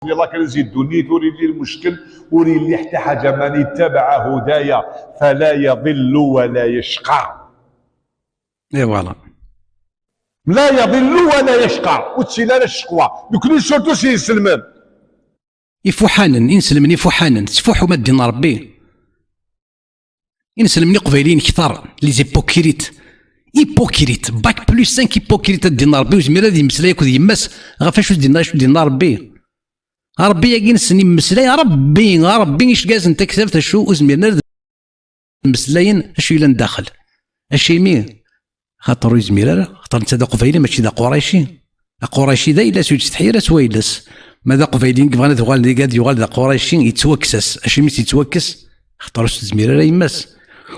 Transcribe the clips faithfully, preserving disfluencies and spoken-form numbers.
Yella kan zi ddunit, ur yelli lmuckel, ur yelli ḥetta ḥaǧa. من اتبع هداي فلا يضل ولا يشقى. Et voilà. لا يضل ولا يشقى. Ur ttili ara ccekwa. Nekkni surtout s yiselmen. Ifuḥanen, inselmen ifuḥanen, tettfuḥum a ddin n Ṛebbi. Inselmen iqbayliyen kter, les hypocrites. Hypocrite, bac plus cinq hypocrite a ddin n Ṛebbi, ur yezmir ad yemmeslay akked yemma-s ɣef acu d-yenna, acu d-yenna Ṛebbi. Ṛebbi-agi nessen immeslay, Ṛebbi, Ṛebbi iceggazen taktabt acu ur zmiren ara ad mmeslayen acu yellan daxel. Acimi? Xaṭer ur yezmir ara, xaṭer netta d aqbayli mačči d aqurayci. Aqurayci d ayla-s ur yettsetḥi ara s wayla-s. Ma d aqbayli i yebɣan ad uɣal d, ad yuɣal d aqurayci, yettwakkes-as. Acimi i s-yettwakkes? Xaṭer ur s-tezmir ara yemma-s.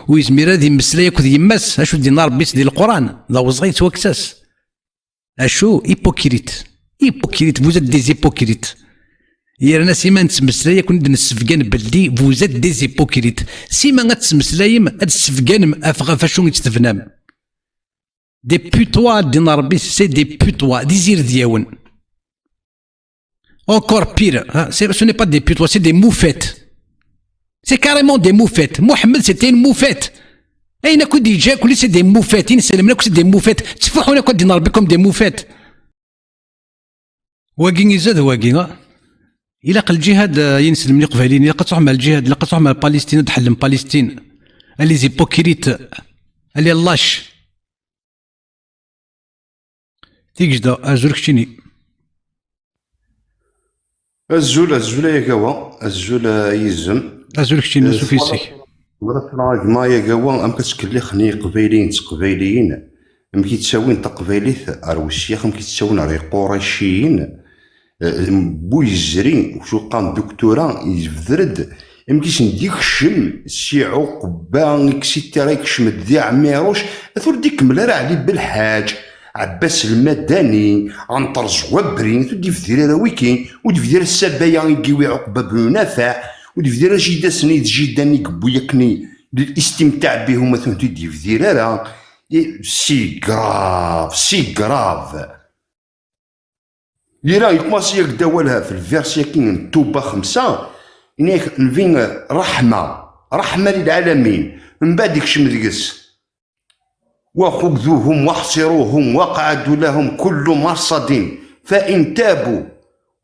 Ur yezmir ara ad yemmeslay akked yemma-s, acu d-yenna Ṛebbi-s di Leqran, d awezɣi yettwakkes-as. Acu? Hypocrite. Hypocrite, vous êtes des hypocrites. Yerna sima nettmeslay, ad ken-id-nessebgan belli vous êtes des hypocrites. Sima ad temmeslayem, ad tessebganem ɣef, ɣef acu i tt-tebnam. Des putois, ddin Ṛebbi, c'est des putois, d izirdiyawen. Encore pire, hein, c'est, ce n'est pas des putois, c'est des moufettes. C'est carrément des moufettes. Mohamed, c'était une moufette. Ayen akk i d-yeǧǧa akk, c'est des moufettes. Inselmen akk, c'est des moufettes. Ttfuḥun akk a ddin Ṛebbi comme des moufettes. Wagi izad wagi, ah. Ilaq lǧihad, ah, i inselmen iqbayliyen. Ilaq ad truḥem ar lǧihad, ilaq ad truḥem ar Palestine, ad d-ḥellem Palestine. A les hypocrites, a les lâches. Tigejda, azul keččini. Azul, azul ay agawa, azul a yizem. Azul keččini, eh, ansuf yes-k. Tura, tura, a gma ay agawa, amek ad ttkellixen i Yiqbayliyen d Teqbayliyin, amek i ttawin taqbaylit ar wesyax, amek i ttawin ar Iqurayciyen, eh, bu yezri, ucu qqaren doktura, yebder-d, amek i sen-d-ikcem si Ɛuqba, et cetera, ikcem-d di Ɛmiruc, at ur d-ikemmel ara Ɛli Belḥaǧ, Ɛebbas Lmadani, Ɛenṭer Zwabri, at ur d-ibdir ara wiki, ur d-ibdir ara Ssabaya i yiwi Ɛuqba ben Nafaɛ, ur d-ibdir ara jida-sen i d jida-nni i yewwi akken i, d istimtaɛ bihum, at ur d-ibdir ara. I, c'est grave, c'est grave. Ira, yekmasi-yak-d awal ɣef lversi-agi n Tuba xemsa, ini-ak, Nnbi, ṛṛeḥma, ṛṛeḥma lilɛalamin, mbeɛd ikcem deg-s, وخذوهم واحصروهم واقعدوا لهم كل مرصد، فإن تابوا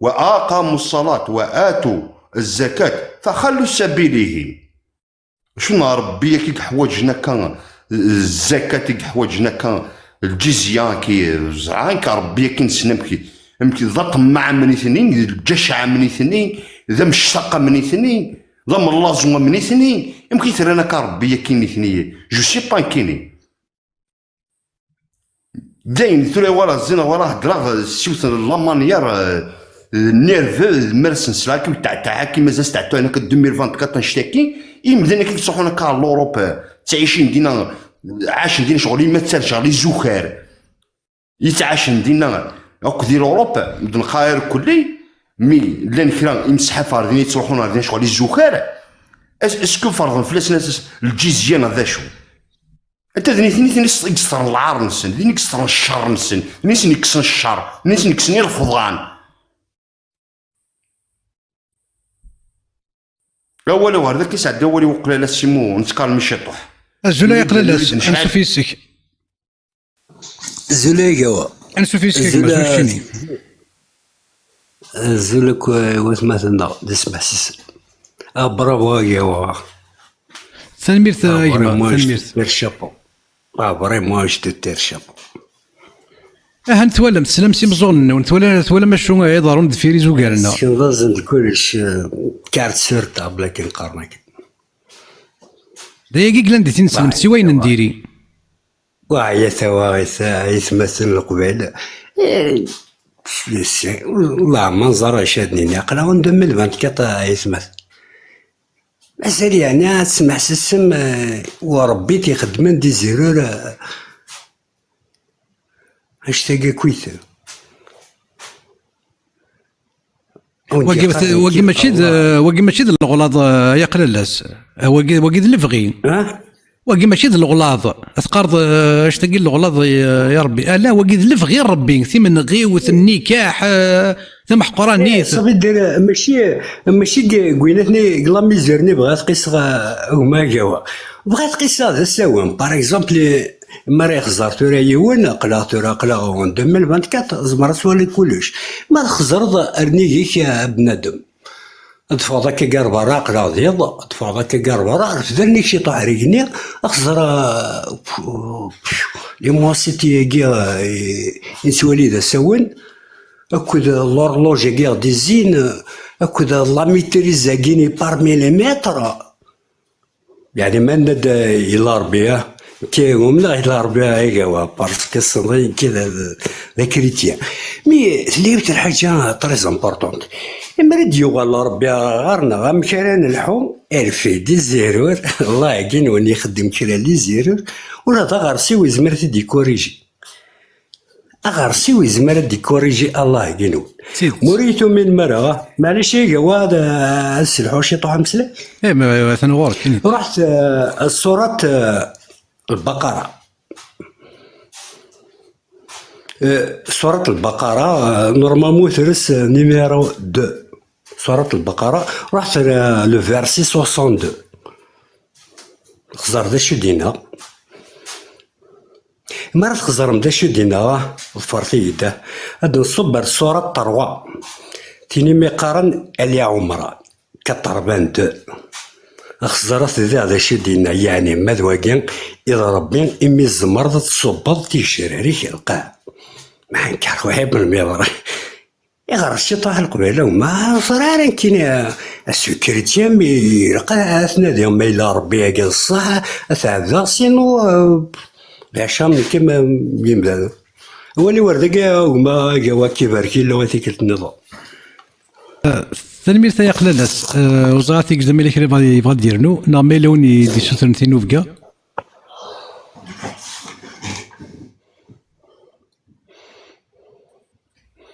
وأقاموا الصلاة وآتوا الزكاة فخلوا سبيلهم. Acu n Ṛebbi-agi i yeḥwaǧen akka zzakat, i yeḥwaǧen akka lǧizya-agi? Ẓran-k Ṛebbi-agi nessen amek, amek d aṭemmaɛ am nitni, d lǧacaɛ am nitni, d amectaq am nitni, d amellaẓu am nitni, amek i t-rran akka Ṛebbi-agi nitni? Je sais pas nekkini. Dayen, tura wala ẓẓineɣ, wala heddreɣ s yiwet n la manière, euh, nerveux, mi ara sen-sleɣ akken ttɛettɛeɣ akken mazal steɛtuɛen akka deux mille vingt-quatre annect-agi, imdanen akken ttruḥun akka ɣer l'Europe, euh, ttɛicin dinna, ɛacen dinna ccɣel ima ttarǧeɣ les ukar, yettɛacen dinna akk di l'Europe, medden xayr kulli, mi llan kra imesḥaf ɣer dinna yettruḥun ɣer dinna ccɣel les ukar, est-ce que ferḍen fell-asen lǧizya neɣ d acu? Anta d nitni, nitni i yesṭerren lɛar-nsen, d nitni i yesṭerren ccer-nsen, d nitni i yekksen ccer, d nitni i yekksen ilefḍan. Awal uɣer daki sɛedda awal i uqlal a Simu, nettkar mi ciṭuḥ. Azul ay aqlal-as, ansuf yes-k. Azul ay gawa. Ansuf yes-k a gma, azul keččini. Azul akk, eh, watmaten-nneɣ, d asmeḥsis. Ah, bravo a gawa. Tanemmirt a gma, tanemmirt. Chapeau. Ah, vraiment, je te tire chapeau. Aha, twalam, teslam s imeẓẓuɣen-nwen, twalam, twalam acu ay iḍerrun deffir izugaren-a. Tessneḍ-asen-d kullec, eh, carte sur table akken qqaren akken. D ayagi i yellan di tin-nselmemt, siwa ayen n diri. Wah, ya tawaɣit, ay atmaten n Leqbayel. Eh, s-, s-, wallah, ma nẓer acu ad nini. Aql-aɣ en deux mille vingt-quatre, ay atmaten. Mazal yeɛni ad tesmeḥsisem, eh, wa Ṛebbi i t-ixeddmen di zirur, eh, anect-agi akkit. Wagi, wagi mačči d, wagi mačči d leɣlaḍ, eh, ay aqlal-as. Eh, wagi, wagi d lebɣi. Ah? Wagi mačči d leɣlaḍ. Teqqareḍ, eh, "Act-agi d leɣlaḍ, eh, ya Rebbi." Ala, wagi d lebɣi n Rebbi, timenɣiwt, nnikaḥ, eh, tameḥqranit. Eh, ça veut dire, mačči, mačči deg, deg winat-nni, deg la misère-nni bɣiɣ ad qisseɣ, eh, gma Agawa. Bɣiɣ ad qisseɣ d asawen. Par exemple, eh, mi ara yexẓer tura yiwen, aql-aɣ tura, aql-aɣ en deux mille vingt-quatre, tzemreḍ ad twaliḍ kullec. Ma txeẓreḍ, rnig-ik, eh, a bnadem. Ad teffɣeḍ akka gar berra, aql-aɣ d iḍ, ad teffɣeḍ akka gar berra, refd allen-ik ciṭuḥ ar igenni, ad xeẓreɣ, euh, l'immensité-agi, euh, i, i nettwali d asawen, akked l'horloge-agi i ɣ-d-izzin, akked la maîtrise-agi-nni par millimètre. Yeɛni ma nenna-d, eh, yella Rebbi, ah, nekki umneɣ yella Rebbi, ah, Agawa, parce que ssneɣ nekki d, d, d akrityan. Mais tella yiwet n lḥaǧa très importante. Imi ara d-yuɣal Rebbi ɣer-neɣ, amek ara nelḥu? Rfed izirur, Allah-agi-nwen ixeddem kra n lizirur, ula d aɣersiw yezmer ad t-id-ikuriji. Aɣersiw yezmer ad d-ikuriji Allah-agi-nwen. D tidet. Ma ur iyi-tuminem ara, ah, maɛlic, Agawa, ad, ad selḥuɣ ciṭuḥ ameslay. Eh, ma, atan ɣur-k, ini. Ruḥet, eh, surat, eh, Lbaqara. Eh, surat Lbaqara, eh, normalement, tres, eh, numéro deux. Surat Lbaqara, ruḥet, eh, le verset soixante-deux. Xẓer d acu d-yenna. Mi ara txeẓrem d acu d-yenna, ḍfret-iyi-d. Ad nṣubb ar ṣṣura n ṛṛwa. Tin imi qqaren Ali Ɛumran, quatre-vingt-deux. Xeẓret diɣ d acu d-yenna, yeɛni ma d wagi i d Ṛebbi imi tzemreḍ ad tṣubbeḍ tigecrar-ik lqaɛ. Ma nker uḥib n lmiḍra. Iɣer ciṭuḥ Leqbayel, ma ẓriɣ ara nekkini, a, asukret-im, ilaq ad tnadiɣ ma yella Ṛebbi-agi d ṣṣeḥ, ad t-ɛebdeɣ, sinu, a, d acu am nekk am, am yimdanen. Awal-iw ar dagi, a gma Agawa, ad k-ibarek Yillu i tikkelt nniḍen. Tanemmirt ay aqlalas. Eh, ur ẓriɣ ara Tigejda ma yella kra yebɣa, yebɣa ad d-yernu, neɣ ma yella win i d-yessutren tinubga.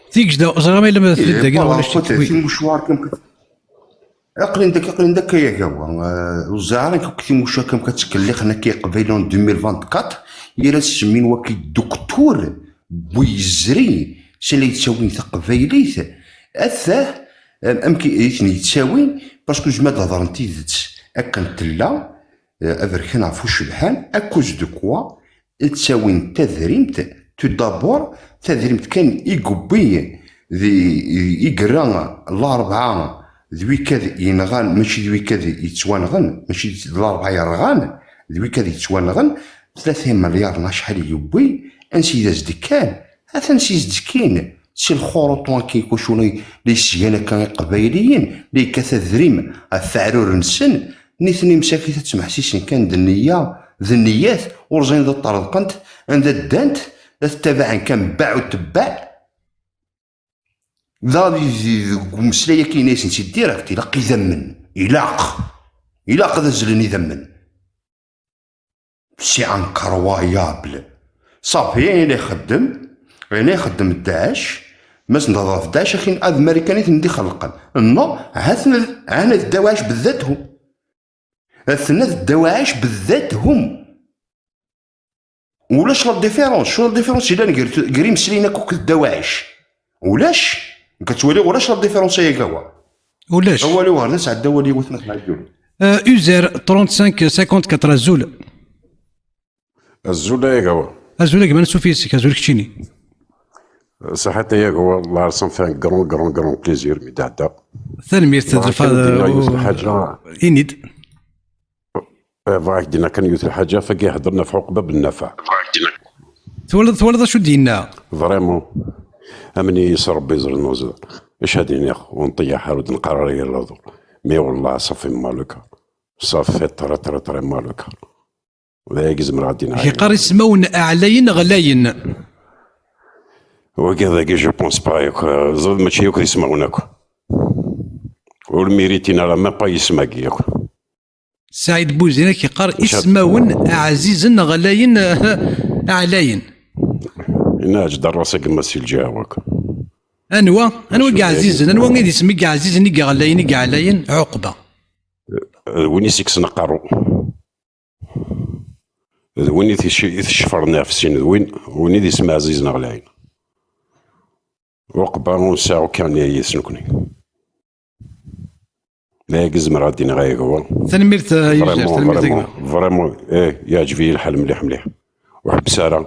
Tigejda, ẓriɣ ma yella ma tella dagi, voilà, wala écoute, wi. Timucuar kan kat-, aqlin dak, aqlin dak ay Agawa, eh, ur ẓriɣ ara akk timucuar kan kattkellixen akka Iqbayliyen en deux mille vingt-quatre, yal ad semmin wakki dduktur bu yezri, s la yettawin taqbaylit, atah, am-, amek i, i ten-yettawin, parce que zma d-hedren tidet akken tella, eh, aberkan ɣef ucebḥan, à cause de quoi, ttawin tadrimt, tout d'abord, tadrimt kan i yewwi di, i yerra Larebɛa d wikad yenɣan, mačči d wikad yettwanɣen, mačči d Larebɛa yerɣan, d wikad yettwanɣen, tlata imelyaṛen acḥal i yewwi, ansi i d as-d-kkan, atan si zedkin, si lxuruṭu akka i wacu la, la yesgan akka Iqbayliyen, la yekkat adrim ɣef weɛrur-nsen, nitni msakit ad ttmeḥsisen kan d nniya, d nniyat, ur ẓrin d ṭṭerḍqent, anda ddant, la tettabaɛen kan mbaɛ u tebbaɛ. Da di, di, deg umeslay-agi ini-asen-tt-id direct, ilaq idammen, ilaq, ilaq ad azzlen idammen. C'est incroyable. Ṣafi, ayen ixeddem, ayen ixeddem Ddaɛec, ma s-nehḍer ɣef Ddaɛec, akin ad Marikan i ten-id-ixelqen. Non, ha-ten-, ha-ten-, ha-ten-, Ddaɛec بالذات هم. Ha-ten-, Ddaɛec بالذات هم. Ulac la différence. Ulac la différence yellan gar, gar imeslayen akk akked Ddaɛec. Ulac. Nekk ad twaliɣ ulac la différence ay Agawa. Ulac. Awal-iw ɣer da, sɛedda awal-iw, atma tɛeddu. Euh, user trente-cinq cinquante-quatre, azul. Azul ay Agawa. Azul a gma, ansuf yes-k, azul keččini. Saḥit ay Agawa, Allah, ça me fait un grand, grand, grand plaisir mi d-ɛedda. Tanemmirt. Bɣiɣ kan ad d-iniɣ yiwet n lḥaǧa. Ini-d. Eh, bɣiɣ ad k-d-iniɣ kan yiwet n lḥaǧa, fagi heddren ɣef Ɛuqba Ben Nafeɛ. Twalaḍ, twalaḍ acu d-yenna? Vraiment. Amen-iyi s Rebbi, ẓren uẓer. Acu ad iniɣ, ur nṭeyyeḥ ara, ur d-neqqar ara yir lehdur. Mais wallah, ça fait mal au cœur. Ça fait très, très, très mal au cœur. D aya i zemreɣ ad d-iniɣ. Yeqqar ismawen ɛlayen ɣlayen. Wagi dagi, je pense pas yakk, ẓriɣ mačči yakk d ismawen akk. Ur miritin ara même pas yisem-agi yakk. Saɛid Buzin ak yeqqar ismawen ɛzizen ɣlayen, ɛlayen. Yenna-tt-id ras a gma si lǧiha-w akk. Anwa? Anwa i yeɛzizen? Anwa i d isem i yeɛzizen, i yeɣlayen, i yeɛlayen? Ɛuqba. D win i s-yekksen aqerru. d win i tec-, i tecfren ɣef sin d win, win i d isem ɛzizen ɣer lɛin. Uqba ur nesɛi ukan yis nekni. Layagi zemreɣ ad d-iniɣ ayagi wa. Tanemmirt, eh, Yuzer, vraiment, tanemmirt a vraiment, gma. Vraiment, eh, yeɛǧeb-iyi lḥal mliḥ, mliḥ. Ur ḥebbes ara.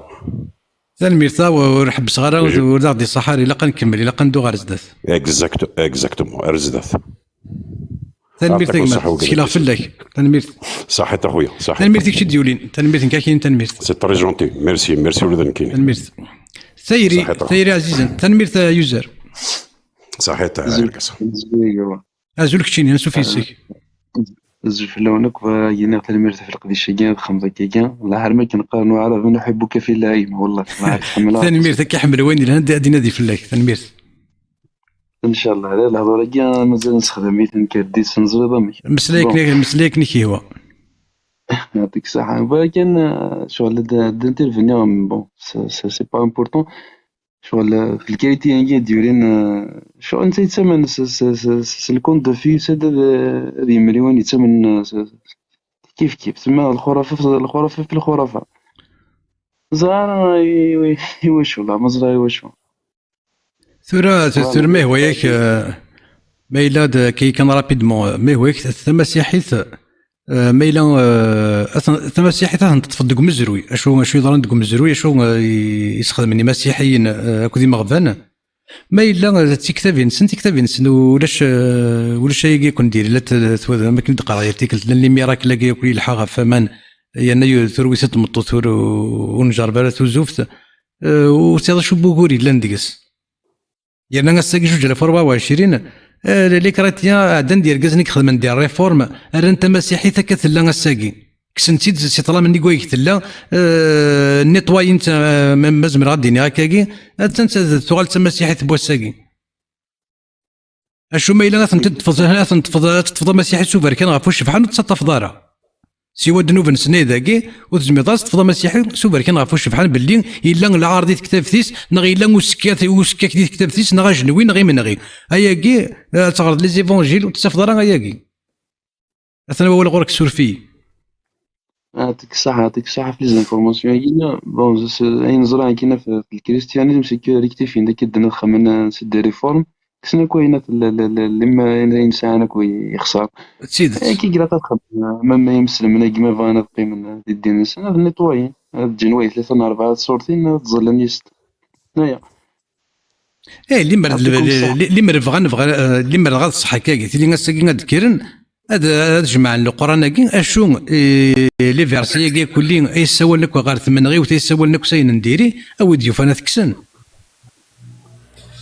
Tanemmirt, ah, ur ḥebbseɣ ara, ur d aɣ-d-iṣaḥ ara, ilaq ad nkemmel, ilaq ad neddu ɣer zdat. Exact-, exactement, ar zdat. Tanemmirt a gma, ttekleɣ fell-ak. Tanemmirt. Saḥit a xuya, saḥit. Tanemmirt i kečč i d-yulin, tanemmirt nekk akkin, tanemmirt. C'est très gentil, merci, merci ula d nekkini. Tanemmirt. Tayri, saḥit a xuya. Tayri ɛzizen, tanemmirt a Yuzer. Saḥit a Arkas. Azul keččini, ansuf yes-k. Azul fell-awen akk, bɣiɣ ad iniɣ tanemmirt ɣef leqdic-agi, ad xedmeɣ akkagi. Lḥerma akken qqaren Waɛraben, "أحبك في الله"، wallah, ma ɛrif ḥemmleɣ. Tanemmirt, ad k-iḥemmel wayen yelhan, ad inadi fell-ak. Tanemmirt. Ncallah, ala lehdur-agi mazal nessexdam-iten, kker-d-is, neẓriḍ amek. Meslay akken, meslay akken i k-yehwa. Yɛṭik ṣṣeḥḥa. Bɣiɣ kan, eh, ccɣel ad, ad intervenir, mais bon, c'est, c'est, c'est pas important. Ccɣel, eh, f lkayt-agi i d-yurin, eh, ccɣel netta yettamen s, s, s, s, s lkont de fille, yusa-d ad, eh, ad yemlil win yettamen, eh, s, s, kif kif. Tsemma lxurafa f lxurafa f lxurafa. Ẓer i, i, i wacu, la, ma ẓriɣ i wacu. Tura, tura ma yehwa-yak, eh, ma yella d, kay kan rapidement, eh, ma yehwa-yak tamasiḥit, eh, ma yella, eh, atan, tamasiḥit ad ten-teṭṭfeḍ deg umezruy. Acu, acu yeḍran deg umezruy, acu, eh, i, i sxedmen imasiḥiyen, eh, akked imeɣban? Ma yella, eh, d tiktabin-nsen, tiktabin-nsen, ulac, eh, ulac ayagi i ken-d-yellan, la t-, twedrem akken d-qqareɣ yal tikkelt, llan les miracles-agi akk yelḥa ɣef waman, yerna yu-, turwi-t-id tmeṭṭut ur, ur njerreb ara tuzuft, eh, ur tesɛiḍ acu n wugur yellan deg-s. Yerna ass-agi zuǧ alaf u rebɛa u ɛecrin, eh, les chrétiens ɛeddan-d yergazen i ixedmen des réformes, rran tamasiḥit akka tella ass-agi. Kksen-tt-id si ṭṭlam-nni deg wayeg tella, eh, nettoyen-tt, eh, ma, ma zemreɣ ad d-iniɣ akkagi, attan t-, tuɣal d tamasiḥit n wass-agi. Acu ma yella ad tent-teṭṭfeḍ, ad tent-teṭṭfeḍ, ad teṭṭfeḍ amasiḥi s uberkan ɣef ucebḥan ur tt-teṭṭafeḍ ara. Siwa ddnub-nsen ay dagi, ur tezmireḍ ara ad teṭṭfeḍ amasiḥi s uberkan ɣef ucebḥan belli yella lɛaṛed i tektabt-is, neɣ yella uskka, uskka di tektabt-is, neɣ ajenwi, neɣ imenɣi. Ayagi, eh, ad teɣreḍ les évangiles, ur t-tettafeḍ ara ayagi. Atan wawal ɣur-k, suref-iyi. Yɛṭik ṣṣeḥḥa, yɛṭik ṣṣeḥḥa ɣef les informations-agi. Bon, s-, ayen ẓriɣ akkin ɣef, ɣef le christianisme, c'est que rectifien-d akka ddin ad xedmen, eh, c'est des réformes. Kksen akk ayen at-, l-, l-, l-, lim-, ayen, ayen sɛan akk yexṣer. D tidet. Akka i ilaq ad xedmen, ma, ma imeslemen-agi ma bɣan ad qqimen di ddin-nsen, ad nettoyen, ad ǧǧen wayeḍ tlata neɣ rebɛa tṣurtin, ad ẓẓlen yis-, aya. Eh, limer d, yɛṭikum ṣṣeḥḥa. Li-, limer bɣan, bɣan, eh, limer dɣa d ṣṣeḥḥa akkagi, tili ass-agi ad d-kkren, ad, ad jemɛen Leqran-agi, acu, eh, les versets-agi akk-lli ay ssawalen akk ɣer tmenɣiwt, ay ssawalen akk s ayen n diri, a wi d-yufan ad t-kksen.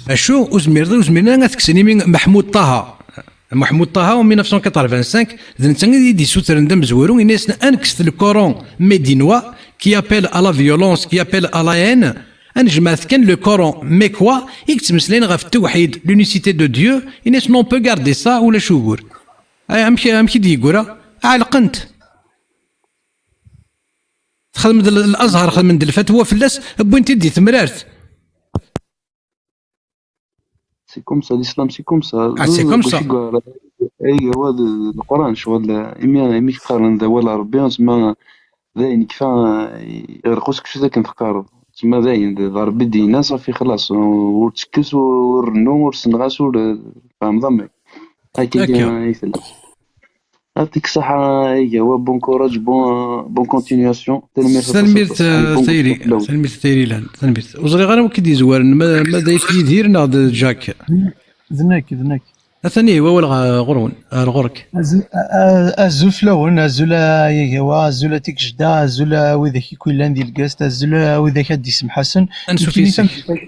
Acu, ur zmiren, ur zmiren ara ad t-kksen, imi Meḥmud Ṭaha, Meḥmud Ṭaha, en mille neuf cent quatre-vingt-cinq, d netta i d-yessutren d amezwaru, yenna-yasen, ad nekkset le Coran médinois, qui appelle à la violence, qui appelle à la haine, ad nejmeɛ-t kan le Coran mecquois, i yettmeslayen ɣef tewḥid, l'unicité de Dieu, yenna-yasen, on peut garder ça, ulac ugur. Ay, amek, amek i d-yeggura? Ɛelqen-t. Texdem-d l-, Lazhar, xedmen-d lfatwa fell-as, wwin-t-id di temrart. C'est comme ça, l'islam, c'est comme ça. Ah, c'est comme ça. Aywa, d Leqran, ccɣel, imi, imi qqaren d awal n Ṛebbi, tsemma d ayen yekfa, iɣreq usekcem akken teqqareḍ. Tsemma d ayen, d Ṛebbi d-yenna, ṣafi, xlaṣ, ur ttekkes, ur rennu, ur senɣas, ur, tfehmeḍ amek. Akka akka. Akka i tella. Yɛṭik ṣṣeḥḥa, iga wa, bon courage, bon, bonne continuation. Tanemmirt aṭas, tanemmirt, aṭas. Eh, bon tayri, courage. Tanemmirt a tayri lan, tanemmirt. Ur ẓriɣ ara wi k-id-yezwaren, ma, ma d Ayt Yidir neɣ d Jack. D nekk, d nekk. Atan ihi wawal ɣ-, ɣur-wen, ar ɣur-k. Azul, a-, a-, azul fell-awen, azul a Yagawa, azul a Tikejda, azul a widak i k-yellan di Lgast, azul a widak a Ddi Semḥasen. Ansuf nekkini yes-k. Tameddit-agi,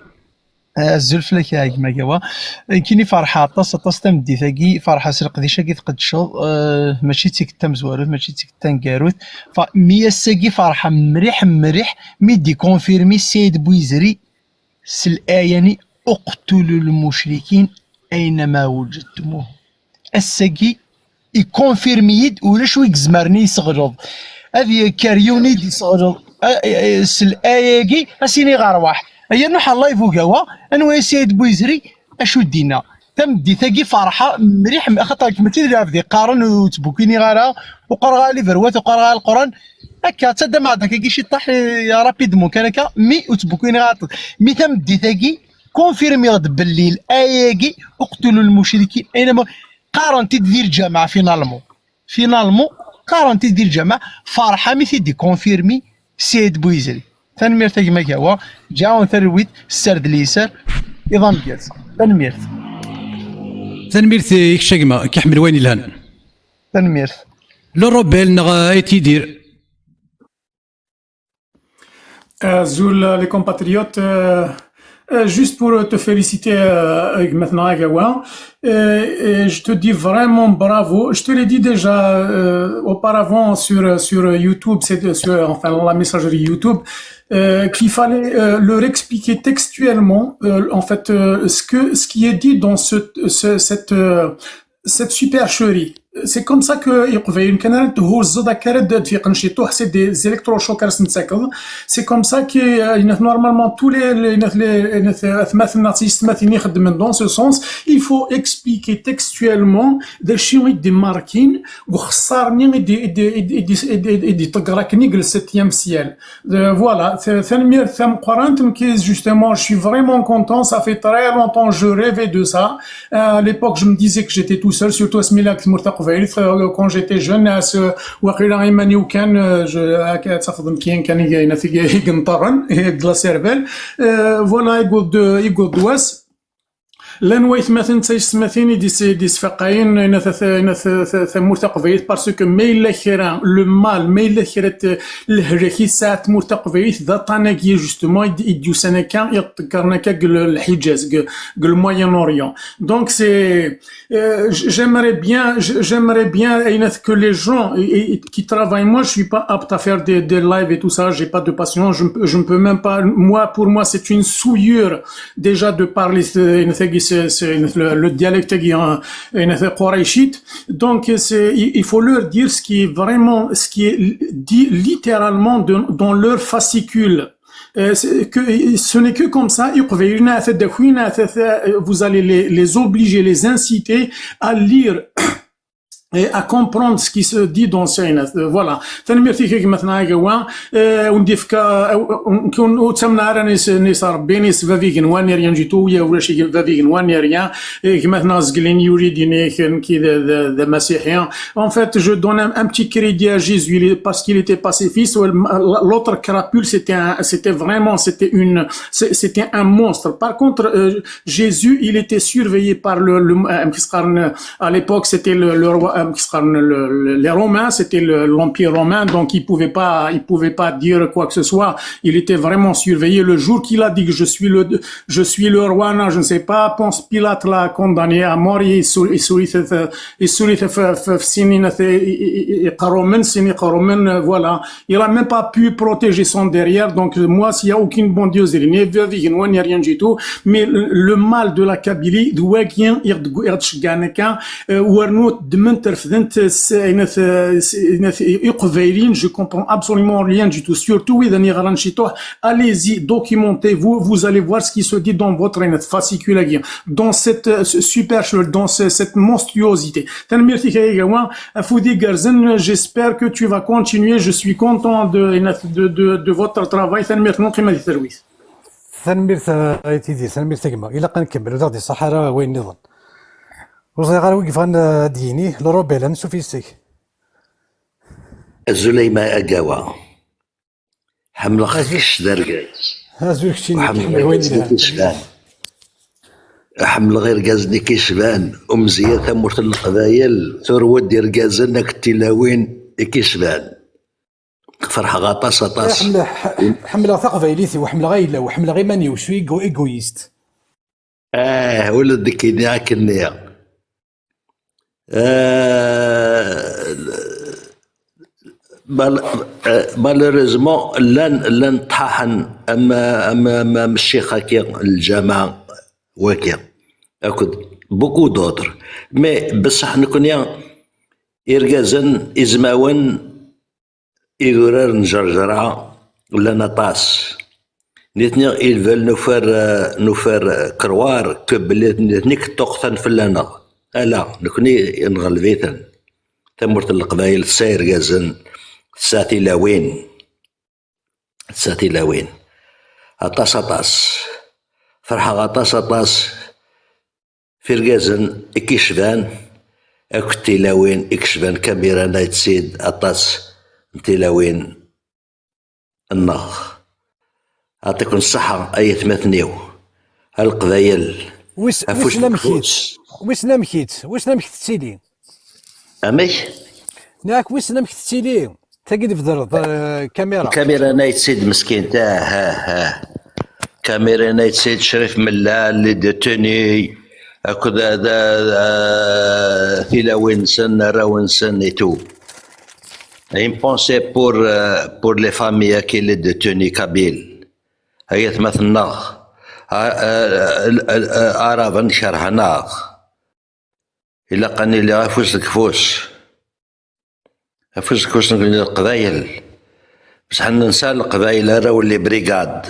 Azul fell-ak a gma Gawa. Nekkini ferḥeɣ aṭas, aṭas tameddit-agi, ferḥeɣ s leqdic-agi tqeddceḍ, eh, mačči d tikkelt tamezwarut, mačči d tikkelt taneggarut. Fa-, mi ass-agi ferḥeɣ mliḥ, mliḥ, mi d-ikonfirmi Saïd Bouizri s laya-nni: "اقتلوا المشركين أينما وجدتموهم". Ass-agi ikonfirmi-yi-d ulac wi izemren i yesseɣleḍ. Ad yekker yiwen i d-yesseɣleḍ, a, a, a, s laya-agi, ad s-iniɣ rwaḥ. Yernu ḥal live ugawa, anwa i Saïd Bouizri, acu d-yenna? Tameddit-agi ferḥeɣ mliḥ, axaṭer nekk mačči d lɛebd iqqaren, ur ttbukkiniɣ ara, ur qqareɣ ara liverwat, ur qqareɣ ara Leqran. Akka, ttaddameɣ-d akka ciṭṭaḥ, eh, rapidement kan akka, mi ur ttbukkin ara aṭas. Mi tameddit-agi, confirmiɣ-d belli l-aya-agi, uqtulu lmucrikin, ayna ma, qqaren-t-id di lǧameɛ, finalement. Finalement, qqaren-t-id di lǧameɛ, ferḥeɣ mi t-id-ikonfirmi Saɛid Buyizri. Tanemmirt a gma Gawa, ǧǧiɣ-awen talwit, sser d liser, iḍ ameggaz. Tanemmirt. Tanemmirt i kečč a gma, k-iḥemmel wayen yelhan. Tanemmirt. Le Rebelle neɣ, eh, Ayt Yidir? Azul, euh, les compatriotes, euh, euh, juste pour te féliciter, euh, gma-tneɣ Agawa, euh, et je te dis vraiment bravo. Je te l'ai dit déjà, euh, auparavant sur, sur YouTube, c'est sur, enfin, la messagerie YouTube, euh, qu'il fallait, euh, leur expliquer textuellement, euh, en fait, euh, ce que, ce qui est dit dans ce, ce- cette, euh, cette supercherie. C'est comme ça que Iqbayliyen kan ara d-thuzzeḍ akka ara d-fiqen ciṭuḥ, c'est des électrochocs ara sen-d-takeḍ. C'est comme ça que, euh, normalement, tous les, les, les, les, les atmaten neɣ tiyessetmatin ixeddmen dans ce sens, il faut expliquer textuellement d acu i d-imarkin uxessar-nni i d-, i d-, i d-, i d-, i d-, i d-, i d-iṭegger akken i yelsa septième ciel. Euh, voilà, t- tanemmirt tameqqrant, nekk, justement, je suis vraiment content, ça fait très longtemps que je rêvais de ça. Euh, à l'époque, je me disais que j'étais tout seul, surtout asmi la tmurt taqbaylit, euh, quand j'étais jeune, à ce, waqila iman-iw kan, euh, je, akka, tafeḍ nekk kan i, i, i, i yenṭerren, de la cervelle. Euh, voilà, igud, igud was. Llan waytmaten d tayessetmatin i d-is- i d-isfaqayen, inat, inat, tamurt taqbaylit, parce que ma yella kra, le mal, ma yella kra t- lehlak i tesɛa tmurt taqbaylit, d aṭṭan-agi, justement, i d- i d-yusan akka, i ṭṭeggren akka deg le- Lḥiǧaz, deg, deg le Moyen-Orient. Donc, c'est, euh, j- j'aimerais bien, j- j'aimerais bien, inat, que les gens, et- et- qui travaillent, moi, je suis pas apte à faire des, des lives et tout ça, j'ai pas de patience, je, ne peux- je ne peux même pas, moi, pour moi, c'est une souillure déjà de parler ce, ce, ce, le, le dialecte, euh, euh, quraychite. Donc, c'est, il, il faut leur dire ce qui est vraiment, ce qui est dit littéralement de- dans leur fascicule. Euh, c'est que, ce n'est que comme ça, Iqbayliyen, vous allez les, les obliger, les inciter à lire et à comprendre ce qui se dit dans ces, euh, voilà. Tanemmirt-ik a gma-tneɣ Agawa. Euh, ur d-ifka, euh, ur ttamneɣ ara nis, nis Rebbi, nis bab igenwan, ni rien du tout, ya ulac bab igenwan, ni rien. Eh, gma-tneɣ Zgelin yuli dini, nekki d, d, d amasiḥi. En fait, je donne un, un petit crédit à Jésus, il est- parce qu'il était pacifiste. L'autre crapule, c'était un- c'était vraiment, c'était une, c'est- c'était un monstre. Par contre, euh, Jésus, il était surveillé par le, le, euh, à l'époque, c'était le, le roi, euh, les Romains, c'était le- l'Empire romain, donc il pouvait pas, il pouvait pas dire quoi que ce soit. Il était vraiment surveillé. Le jour qu'il a dit que je suis le, je suis le roi, non, je ne sais pas, Ponce Pilate l'a condamné à mort, et il sou- il sourit, euh, il sourit, euh, f- f- sini, euh, i- i- i- iqerrumen, sini iqerrumen, euh, voilà. Il a même pas pu protéger son derrière. Donc, moi, s'il y a aucune bonne Dieu, il n'y a rien du tout. Mais le, le mal de la Kabylie, d wagi i ɣ-d-, i ɣ-d-ceggɛen akka, euh, wernu ddmen-t, refden-t, s- inat- s- inat- Iqbayliyen, je comprends absolument rien du tout. Surtout, wid n yeɣran ciṭuḥ, allez-y, documentez-vous, vous allez voir ce qui se dit dans votre, inat, fascicule-agi, dans cette, euh, supercherie, dans ce- cette monstruosité. Tanemmirt-ik a Agawa, afud igerrzen, j'espère que tu vas continuer, je suis content de, de, de, de votre travail. Tanemmirt-nwen, qqimet di talwit. Tanemmirt, a Ayt Yidir, tanemmirt a gma. Ilaq ad nkemmel, ur d-aɣ-d-iṣaḥ ara wayen nniḍen. Ur ẓriɣ ara wi yebɣan, eh, ad d-yini, Lorobel, ansuf yes-k. Azul a gma Agawa. Ḥemmleɣ kečč d argaz. Azul keččini, ḥemmleɣ irgazen i k-icban. Ḥemmleɣ irgazen i k-icban. Umzeyya tamurt n Leqbayel, turwa-d irgazen akked tilawin i k-icban. Ferḥeɣ aṭas, aṭas. Ḥemmleɣ, ḥemmleɣ taqbaylit-iw, ḥemmleɣ ayla-w, ḥemmleɣ iman-iw, je suis égo- égoïste. Ah, ula d nekkini akken-nni. Ah, mal- ah, malheureusement, llan, llan ṭṭaḥen am, am, am, am ccix-agi, lǧameɛ wagi, akked beaucoup d'autres. Mais bessaḥ nekkni, irgazen, izmawen, idurar n Ǧerǧera llan aṭas. Nitni, ils veulent nous faire, euh, nous faire, euh, croire que belli nitni i yeṭṭuqten fell-aneɣ. Ala, nekkni nɣelb-iten. Tamurt n Leqbayel tesɛa irgazen, Tesɛa tilawin. Tesɛa tilawin. Aṭas, aṭas. Ferḥeɣ aṭas, aṭas f irgazen i k-icban akked tilawin i icban Kamira Nayt Sid, aṭas n tilawin nneɣ. Ɛṭiken ṣṣeḥḥa ay atmaten-iw, a Leqbayel. Wis-, afus wissen deg amek-itt? Wissen amek-itt? Wissen amek tettili? Amek? Nniɣ-ak wissen amek tettili? Tagi d-tbedreḍ, eh, kamira. Kamira Nayt Sid meskint, ah, ah, ah. Kamira Nayt Sid, Crif Mellal, les détenus, akked, ah, da, ah, tilawin-nsen, arraw-nsen et tout. Une pensée pour, euh, pour les familles qui les détenus kabyles. Ay atmaten-nneɣ, a-, a-, a-, a-, araben kerhen-aɣ. Ilaq ad nili afus deg ufus. Afus deg ufus n Leqbayel. Bṣeḥ nensa Leqbayel arraw n les brigades.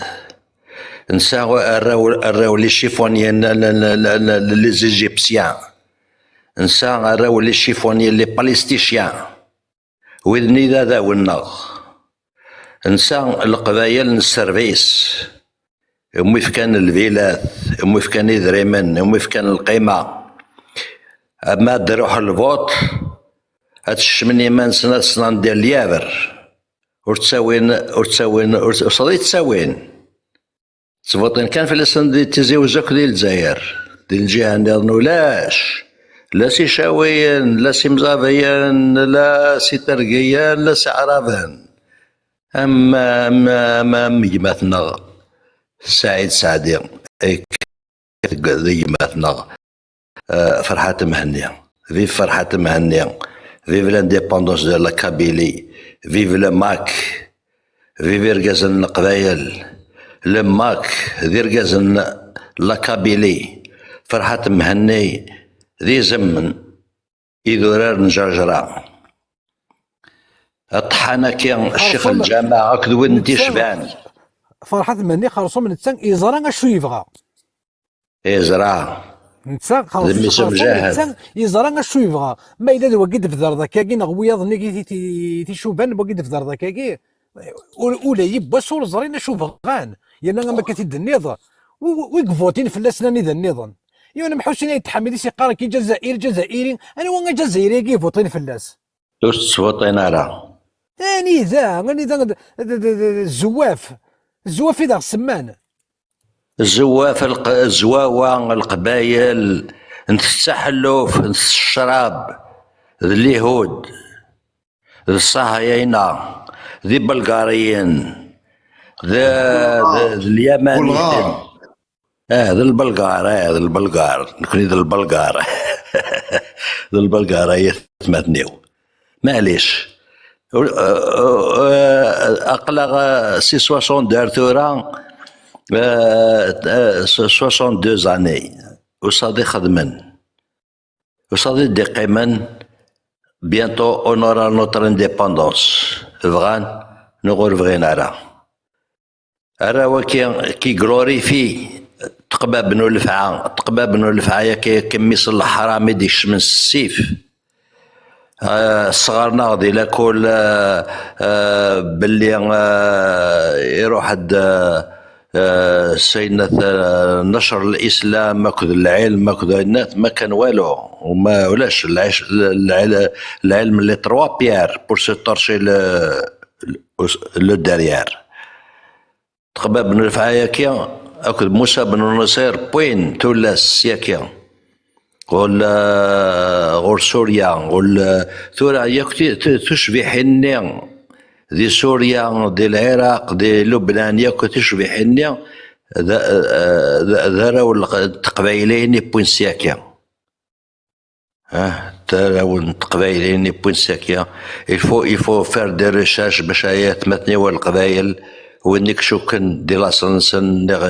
Nsa arraw, arraw les chiffonniers, n, n, les égyptiens. Nsa arraw les chiffonniers, les palesticiens. Wid-nni d adaw-nneɣ. Nsa Leqbayel n sserbis, umi fkan lbilat, umi fkan idrimen, umi fkan lqima. Ama ad d-ruḥ lvuṭ, ad tt-kecmen iman-nsen, ad snan des lièvres. Ur ttawin, ur ttawin, ur tt-, ur tt-ttawin. Ttvuṭin kan fell-asen di Tizi Wezzu akked di Lezzayer. Di lǧiha nniḍen ulac. La s icawiyen, la s imẓabiyen, la s itergiyen, la s iɛraben. Am, am, am, am gma-tneɣ Saɛid Saɛdi, ay d gma-tneɣ. Euh, Ferḥat Mhenni. Vive Ferḥat Mhenni. Vive l'indépendance de la Kabylie. Vive le MAK. Vive irgazen n Leqbayel. Le MAK d irgazen n la Kabylie. Ferḥat Mhenni d izem n idurar n Ǧerǧra. Aṭḥan-agi, Ccix Lǧameɛ akked wid n Ticban. Ferḥat Mhenni xerṣum netta yeẓra acu yebɣa. Yeẓra. Netta xerṣum netta yeẓra acu yebɣa. Ma yella d wagi d-tbedreḍ akkagi neɣ wiyaḍ-nni i t-, i t-icuban, wagi d-tbedreḍ akkagi, ur, ula yiwwas ur ẓrin acu bɣan. Yerna am akka t-id-tenniḍ, wi, wi, wi yvuṭin fell-asen anida nniḍen. Yiwen am Ḥusin Ayt Ḥamid i s-yeqqar akka, Ǧazair, Ǧazairi, anwa aǧazayri-agi yvuṭin fell-as? Ur tettvuṭin ara. Anida, anida d, d, d, d, d, zzwaf. Zzwaf i d aɣ-semman. Zzwaf, lq-, zzwawa, Leqbayel, ntett aḥelluf, ntett ccrab, d Lihud, d Ṣṣahayayna, d Ibelgariyen, d, d, d Lyamaniyen. Ah, d Lbelgar, ah, d Lbelgar. Nekni d Lbelgar. D Lbelgar, ay atmaten-iw. Maɛlic. Ur, euh, euh, aql-aɣ, euh, si soixante-deux ar tura, euh, euh, so-, soixante-deux années. Usaḍ ixedmen. Usaḍ i d-iqqimen, bientôt on aura notre indépendance. Bɣan, neɣ ur bɣin ara. Arraw-agi qui glorifie teqbab n ulefɛa, teqbab n ulefɛa-agi, akken mmi-s n leḥram i d-ikecmen s ssif. Ah, sɣernaɣ di lakul, ah, ah, belli, ah, iruḥ-d, ah, ah, saynet, ah, necr l-islam akked lɛilm akked ayennat, ma kan walu, ma ulac lɛic-, lɛil-, lɛilm, les trois pierres pour se torcher le, le, le derrière. Ṭeqbab n lefɛayaki akked Musa ben Nṣir wwin tullas syaki. Ɣur la-, ɣur Surya, ɣur la-, tura yakk ti-, ti-, tucbiḥin-nni di Surya, di Lɛiraq, di Lubnan, yakk tucbiḥin-nni d, d, d arraw n teqbayliyin i wwin syaki. Ah, d arraw n teqbayliyin i wwin syaki. Il faut, il faut faire des recherches bac ay atmaten-iw a Leqbayel, win i icukken di laṣel-nsen, neɣ,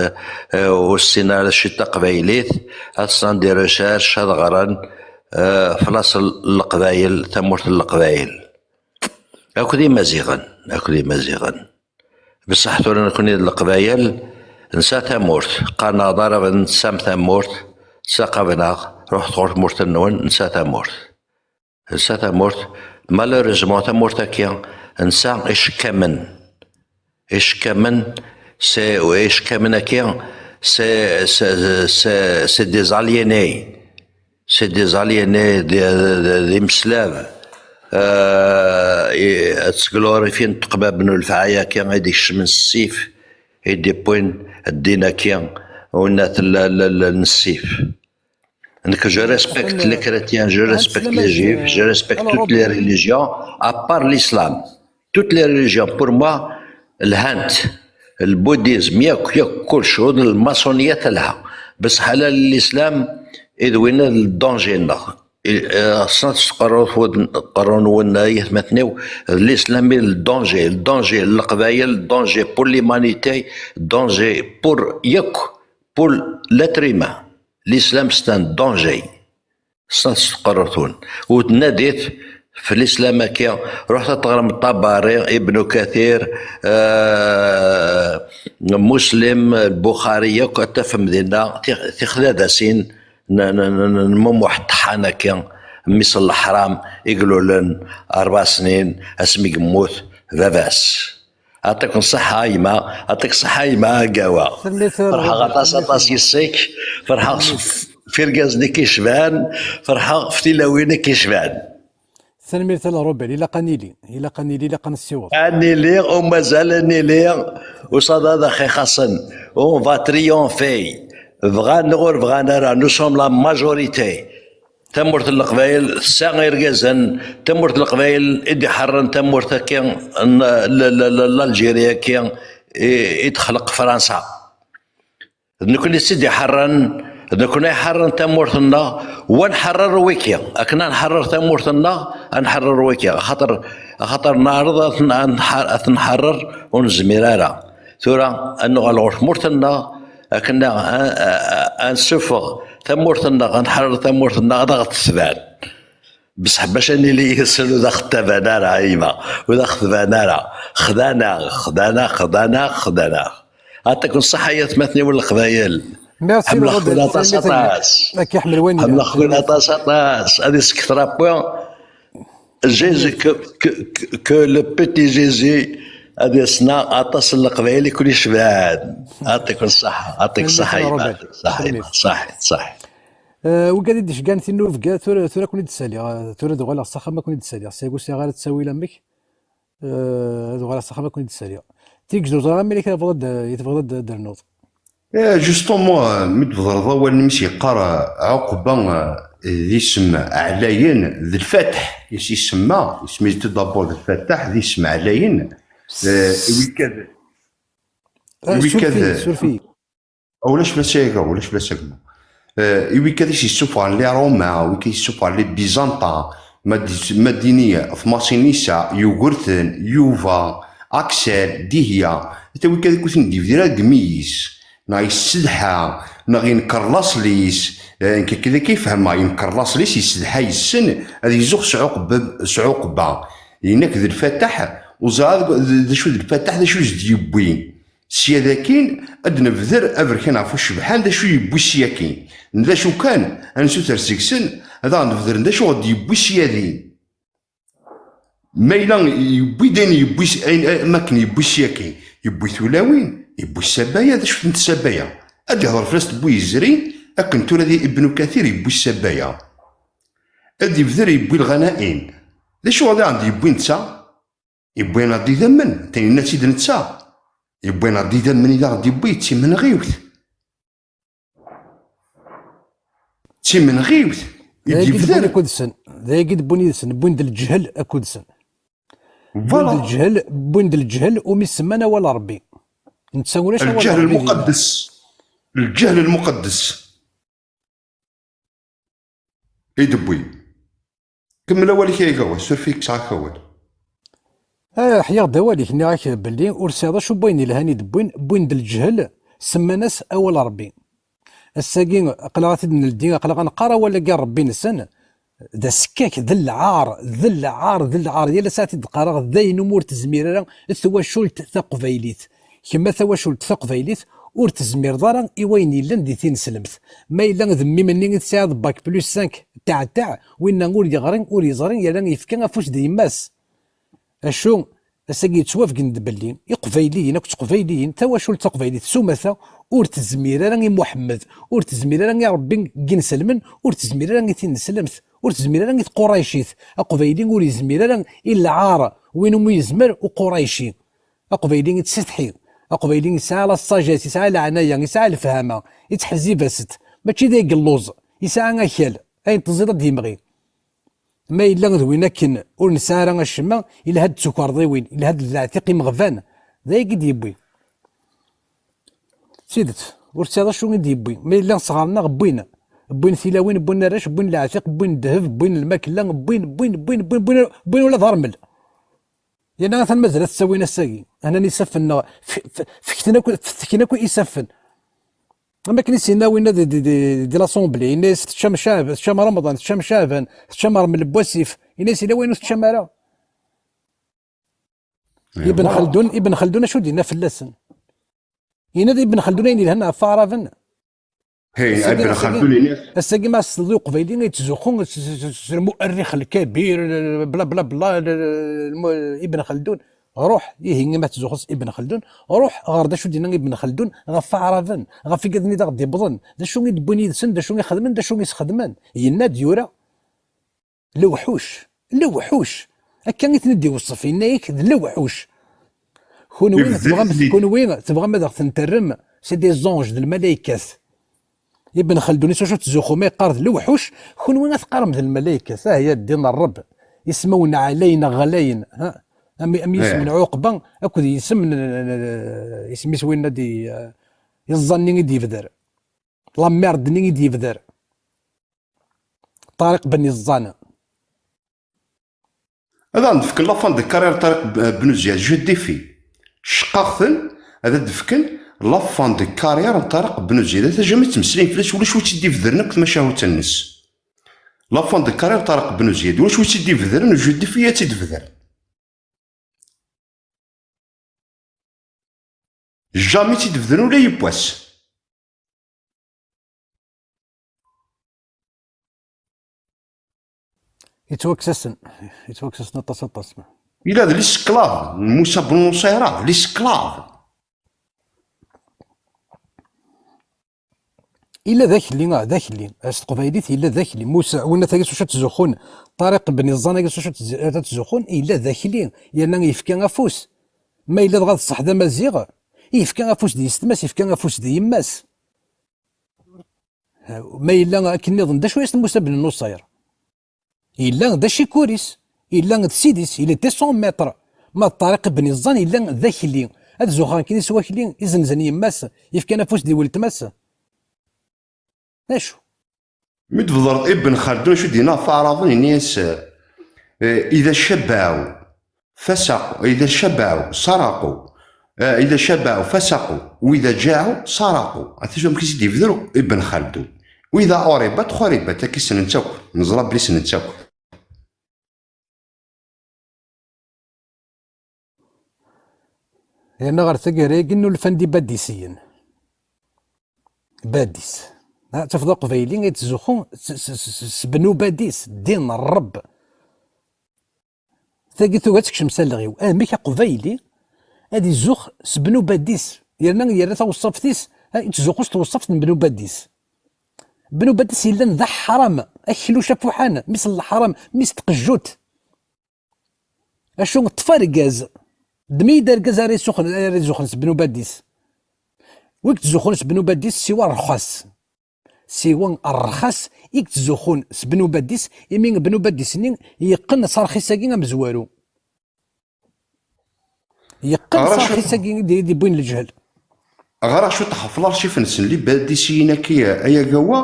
eh, ur ssinen ara ciṭ taqbaylit, ad sɛun des recherches, ad ɣren, eh, f laṣel n Leqbayel, tamurt n Leqbayel. Akked Imaziɣen, akked Imaziɣen. Beṣṣeḥ tura nekni d Leqbayel, nesɛa tamurt. Qqaren-aɣ-d Araben tesɛam tamurt, ttaqaben-aɣ, ruḥet ɣur tmurt-nwen, nesɛa tamurt. Nesɛa tamurt. Malheureusement, tamurt-agi, Nesɛa icekkamen. Icekkamen, c'est, icekkamen-agi, c'est, c'est, c'est, c'est des aliénés. C'est des aliénés, des, des, des imeslab. Euh, i, ad sglurifin teqbab n lefɛaya-agi i d-ikecmen s ssif, i d-iwwin ddin-agi, winna tella, la, la, n ssif. Donc, je respecte les chrétiens, je respecte les juifs, je respecte toutes les religions, à part l'islam. Toutes les religions, pour moi, lhant. Le bouddhisme, yakk, yakk, kullec, ur d lmaṣuniyat telha. Bessah ala l'islam, i d winna d danger-nneɣ. I, eh, xas ad teqqareḍ wud-, qqaren wudem ay atmaten-iw, d l'islam i d danger, danger n leqbayel, danger pour l'humanité, danger pour yakk, pour l'être humain. L'islam, c'est un danger. Xas ad teqqareḍ wud-, ur tnadit f l'islam-agi, ruḥet ad teɣremt Tabari, Ibn Kathir, eh, Muslim, Buxari, yakk ad tafem dinna ti-, tixdadasin n, n, n, n, n Mumuḥ Ṭeḥḥan-agi, mmi-s n leḥram, i ilulen rebɛa snin, asmi yemmut baba-s. Aṭik n ṣṣeḥḥa a yemma, aṭik ṣṣeḥḥa a yemma a Gawa. Tanemmirt a Ferḥeɣ Robert, aṭas, tanemmirt a aṭas yemma. Yes-k, ferḥeɣ s, f irgazen i k-icban, ferḥeɣ f tilawin i k-icban. Tanemmirt a Robert, ilaq ad nili, ilaq ad nili, ilaq ad nessiweḍ. Ad nili, u mazal ad nili, u ṣaḍa d axi xaṣen, on va triompher. Bɣan neɣ ur bɣan ara, nous sommes la majorité. Tamurt n Leqbayel tesɛa irgazen, tamurt n Leqbayel i d-iḥerren tamurt-agi n l-, l-, l-, Lalǧiri-agi i, i texleq Fransa. D nekkni i tt-id-iḥerren, d nekkni i iḥerren tamurt-nneɣ, wa nḥerrer wiki. Akken ad nḥerrer tamurt-nneɣ, ad nḥerrer wiki. Axaṭer, axaṭer neɛreḍ ad ten-, ad nḥer-, ad ten-nḥerrer, ur nezmir ara. Tura, ad nuɣal ɣer tmurt-nneɣ, akken a, a, a, a nsuffeɣ tamurt-nneɣ, a nḥeṛṛer tamurt-nneɣ, ad aɣ-d-tban. Beṣṣeḥ bac ad nili yid-sen ur d aɣ-ttaban ara, a yemma, ur d aɣ-tban ara. Xdan-aɣ, xdan-aɣ, xdan-aɣ, xdan-aɣ. Aṭik n ṣṣeḥḥa ay atmaten-iw n Leqbayel. Merci, ḥemmleɣ-ken aṭas, aṭas. Ad k-iḥemmel wayen yellan. Ḥemmleɣ-ken aṭas, aṭas. Ad isek trapwi. Jésus, que, que, que, que le petit Jésus ad yesna aṭas n Leqbayel i ken-icebɛen. Aṭik n ṣṣeḥḥa, aṭik n ṣṣeḥḥa, a yemma, aṭik n ṣṣeḥḥa, a yemma. Ṣaḥit, ṣaḥit. Eh, wigad i d-iceggan tinubga, tura, tura ad ken-id-ssaliɣ, eh, tura ad uɣaleɣ s axxam ad ken-id-ssaliɣ. Seg ur sɛiɣ ara ttawil amek, eh, ad uɣaleɣ s axxam ad ken-id-ssaliɣ. Tigejduẓ ara mliḥ i tebɣiḍ ad, i tebɣiḍ ad, ad d-ternuḍ. Eh, justement, eh, mi d-tḍerreḍ awal-nni, mi s-yeqqar, eh, Ɛuqba, eh, d isem ɛlayen, d Lfateḥ i s-isemma, isem-is tout d'abord d Lfateḥ, d isem ɛlayen. Eh, i wikad, eh, i wikad, surfi, surfi. Ulac lasaga, ulac lasaga. Eh, i wikad i s-yessufɣen les Romains, wikad i s-yessufɣen les Byzantins, ma d-, ma d-ini f Masinisa, Yugurten, Yuba, Axel, Dihya, ata wikad i kuten d-ibdir deg mmi-is, neɣ yessedḥa, neɣ yenker laṣel-is, eh, nekk akka, akka i fehmeɣ, yenker laṣel-is, yessedḥa yes-sen, ad izuɣ s Ɛuqba, s Ɛuqba. Yenna-k d Lfateḥ, ur ẓriɣ d, d acu d Lfateḥ, d acu i s-d-yewwin. Sya d akin, ad d-nebder aberkan ɣef ucebḥan, d acu yewwi syakin. D acu kan, ad nsuter seg-sen, ad aɣ-nebdren d acu ɣ-d-yewwi syadin. Ma yella yewwi-d ayen yewwi s-, ayen, am akken yewwi syakin, yewwi tulawin, yewwi ssabaya, d acu-tent ssabaya? Ad d-ihder fell-as tewwi yezrin, akken tura di Ibnu Kathir yewwi ssabaya. Ad d-ibder yewwi lɣanaim. D acu ɣ-d aɣ-d-yewwi netta? Yewwi-aneɣ-d idammen, tenna-tt-id netta. Yewwi-aneɣ-d idammen i d aɣ-d-yewwi, d timenɣiwt. D timenɣiwt i d-yebder. D ayagi d-wwin akk-dsen, d ayagi d-wwin yid-sen, wwin-d lǧehl akk-dsen. Voilà. Wwin-d lǧehl, wwin-d lǧehl umi semman awal Ṛebbi. Netta ulac awal Ṛebbi dinna. Lǧehl lmuqeddes. Lǧehl lmuqeddes. I d-wwin. Kemmel awal-ik, ay Gawa, suref-iyi, kkseɣ-ak awal. Ah, ḥyiɣ-d awal-ik, nniɣ-ak belli ur sɛiḍ acu n wayen yelhan i d-wwin, wwin-d lǧehl, semman-as awal Ṛebbi. Ass-agi, aql-aɣ ad t-id-neldi, aql-aɣ ad neqqar awal-agi n Ṛebbi-nsen, d asekkak, d lɛar, d lɛar, d lɛar. Yal ass ad t-id-qqareɣ, d ayen umi ur tezmir ara twacult taqbaylit. Kemm a tawacult taqbaylit, ur tezmireḍ ara i wayen yellan di tineslemt. Ma yella d mmi-m-nni i tesɛiḍ bac plus cinq, taɛtaɛ, winna ur yeɣri, ur yeẓri, yerna yefka afus di yemma-s. Acu, Ass-agi yettwabgen-d belli Iqbayliyen akk d Teqbayliyin, tawacult taqbaylit s umata, ur tezmir ara i Muḥemmed, ur tezmir ara i Ṛebbi n yinselmen, ur tezmir ara i tineslemt, ur tezmir ara i tquraycit. Aqbayli ur yezmir ara i lɛar, win umi yezmer uqurayci. Aqbayli yettsetḥi. Aqbayli yesɛa la sagesse, yesɛa leɛnaya, yesɛa lefhama, yettḥezzib-as-d. Mačči d agelluẓ, yesɛa akal, ayen teẓẓiḍ ad d-yemɣi. Ma yella d win akken ur nesɛi ara acemma, yelha-d d tukerḍiwin, yelha-d d leɛtiq imeɣban. D ayagi i d-yewwi. D tidet, ur tesɛiḍ acu i d-yewwi. Ma yella sɣar-nneɣ wwin, wwin tilawin, wwin arrac, wwin leɛtiq, wwin ddheb, wwin lmakla, wwin, wwin, wwin, wwin, wwin, wwin ula d armel. Yerna atan mazal ad t-ttawin ass-agi. Hnan isaffen-nneɣ, f-, f-, fekten akk, fetken akk isaffen. Am akken i s-yenna winna di, di, di, di l'Assemblée, yenna-yas teččam Caɛb-, teččam Remḍan, teččam Caɛban, teččam rrmel n wasif. Yenna-yas yella wayen ur teččam ara. Ibn Xaldun, Ibn Xaldun acu d-yenna fell-asen? Yenna-d Ibn Xaldun ayen yelhan ɣef Aɛraben. Hey, Ass-agi, Ibn ass-agi, Xaldun ini. Ass-agi ma s-, d Uqbayli ay yettzuxxu s, s, s, s lmu'arrix lkabir, bla, bla, bla, l-, l-, lmu-, Ibn Xaldun. Ruḥ, ihi, ma tettzuxxuḍ s Ibn Xaldun, ruḥ ɣer d acu d-yenna Ibn Xaldun ɣef Aɛraben, ɣef igaden i d aɣ-d-iwwḍen, d acu i d-wwin yid-sen, d acu i xedmen, d acu i sxedmen. Yenna-d, yura. Lewḥuc, lewḥuc. Akka i ten-id-iweṣṣef, yenna-yak d lewḥuc. Kunwi tebɣam, kunwi tebɣam ad aɣ-ten-terrem, c'est des anges, d lmalaykat. Ibn Xaldun, s wacu tettzuxxum, ma yeqqar d lewḥuc, kunwi ad teqqarem d lmalaykat. Ah, ya ddin n Ṛṛebb, ismawen ɛlayen ɣlayen, ha? Am, am yisem n Ɛuqba akked yisem n, n, n, isem-is winna di, eh, iẓẓan-nni i d-yebder. La merde-nni i d-yebder Ṭariq Ben Iẓẓan. Ad aɣ-d-fken la fin de carrière Ṭariq B-, Ben Uzziad, je défie. Cqaɣ-ten, ad d-fken la fin de carrière n Ṭariq Ben Uzziad. Ata jamais ttmeslayen fell-as, ulac wi tt-id-ibedren akk tmacahut-nnes. La fin de carrière Ṭariq Ben Uzziad, ulac wi tt-id-ibedren, je défie ad tt-id-bedren. Jamais i tt-id-bedren ula yiwwas. Yettwakkes-asen, yettwakkes-asen aṭas, aṭas. Ila d l'esclave n Musa Ben Nuṣayra, d l'esclave. Illa d akelli, ah, d akelli. S teqbaylit, illa d akelli. Musa, winna tagi s wacu ad ttzuxxun, Ṭariq Ben Iẓẓan agi s wacu ad ttz-, ad ttzuxxun, illa d akelli. Yerna yefka afus. Ma yella dɣa d ṣṣeḥ d amaziɣ, yefka afus di yessetma-s, yefka afus di yemma-s. Ma yella akken nniḍen, d acu i as-, Musa Ben Nuṣayr? Yella d acikuris, yella d sidis, il était cent mètres. Ma d Ṭariq Ibn Iẓẓan yella d akli. Ad zuxxen akken s wakli, izenzen yemma-s, yefkan afus di weltma-s. D acu? Mi d-bedreḍ Ibn Xaldun, acu d-yenna ɣef Aɛraben, yenna-yas, eh, إذا شبعوا فسقوا، إذا شبعوا سرقوا، eh, إذا شبعوا فسقوا، وإذا جاعوا سرقوا. Ata acu amek i s-d-yebder Ibn Xaldun. وإذا أربت خربت، akka i ssnen-tt akk. Neẓra belli ssnen-tt akk. Yerna ɣer taggara-agi nnulfan-d ibadisiyen. Badis. Ha, tafeḍ aqbayli yettzuxxu s, s, s, s, s Bnu Badis, ddin n Ṛebb. Tagi tugi ad tekcem s alleɣ-iw. Amek aqbayli ad izux s Bnu Badis? Yerna yerra taweṣṣaft-is, ha, yettzuxxu s tweṣṣaft n Bnu Badis. Bnu Badis yellan d aḥram, akluc afuḥan, mmi-s n leḥram, mmi-s n tqejjut. Acu, ṭṭef argaz. Ddem-iyi-d argaz ara isuxen-, ara izuxen s Bnu Badis. Wi yettzuxxun s Bnu Badis siwa rrxas. Siwa rrxas i yettzuxxun s Bnu Badis, imi Bnu Badis-nni yeqqen s rrxis-agi amezwaru. Yeqqen s rrxis-agi i d-, i d-iwwin leǧhel. Ɣer-aɣ cwiṭ ɣef l'archive-nsen, libadisiyin-agi, ay agawa,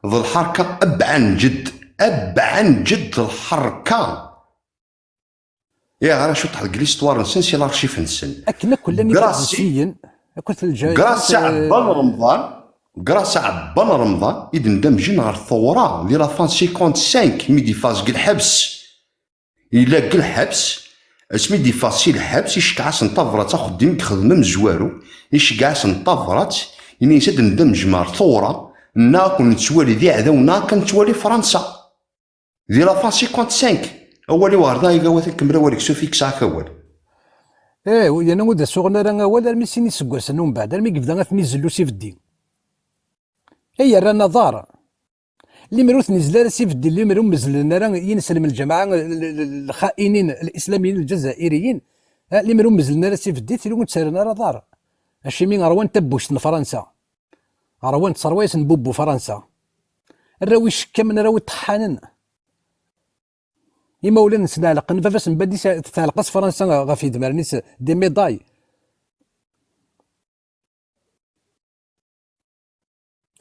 d lḥerka abɛanǧed, abɛanǧed d lḥerka. Ih, ɣer-aɣ cwiṭ deg l'histoire-nsen, si l'archive-nsen. Akken akk llan ibadisiyen, akked lǧayt, grâce à, eh, Ɛebban Remḍan, grâce à Ɛebban Remḍan, i d-ndamjen ɣer tewra, di la fin cinquante-cinq, mi d-iffeɣ seg lḥebs. Yella deg lḥebs, asmi d-iffeɣ si lḥebs, iceggeɛ-asen tabrat, axeddim i ixeddem amezwaru, iceggeɛ-asen tabrat, ini-as ad ndamjem ɣer tewra, nna ad ken-nettwali d iɛdawen, nna ad ken-nettwali Fransa. Di la fin cinquante-cinq. Awal-iw ɣer da, iga wat nkemmel awal-ik, Sophie, kkes-ak awal. Eh, yerna ur d-as-uɣen ara awal armi sin iseggasen umbeɛd, armi yebda ad ten-izellu s ibeddi. Ay yerran aḍar. Limer ur ten-izli ara s ibeddi, limer ur mezzlen ara yinselmen lǧamaɛa, l-, l-, l-, lxainin, lislamiyin, lǧazairiyin, eh, limer ur mezzlen ara s ibeddi, tili ur ttaren ara aḍar. Acimi ṛwan tabbuct n Fransa. Ṛwan-tt, ṛwa-yasen bubbu Fransa. Arraw icekkamen, arraw iṭeḥḥanen. Imawlan-nsen ɛelqen, baba-s n Badis teɛleq-as Fransa ɣef yedmaren-is, des médailles.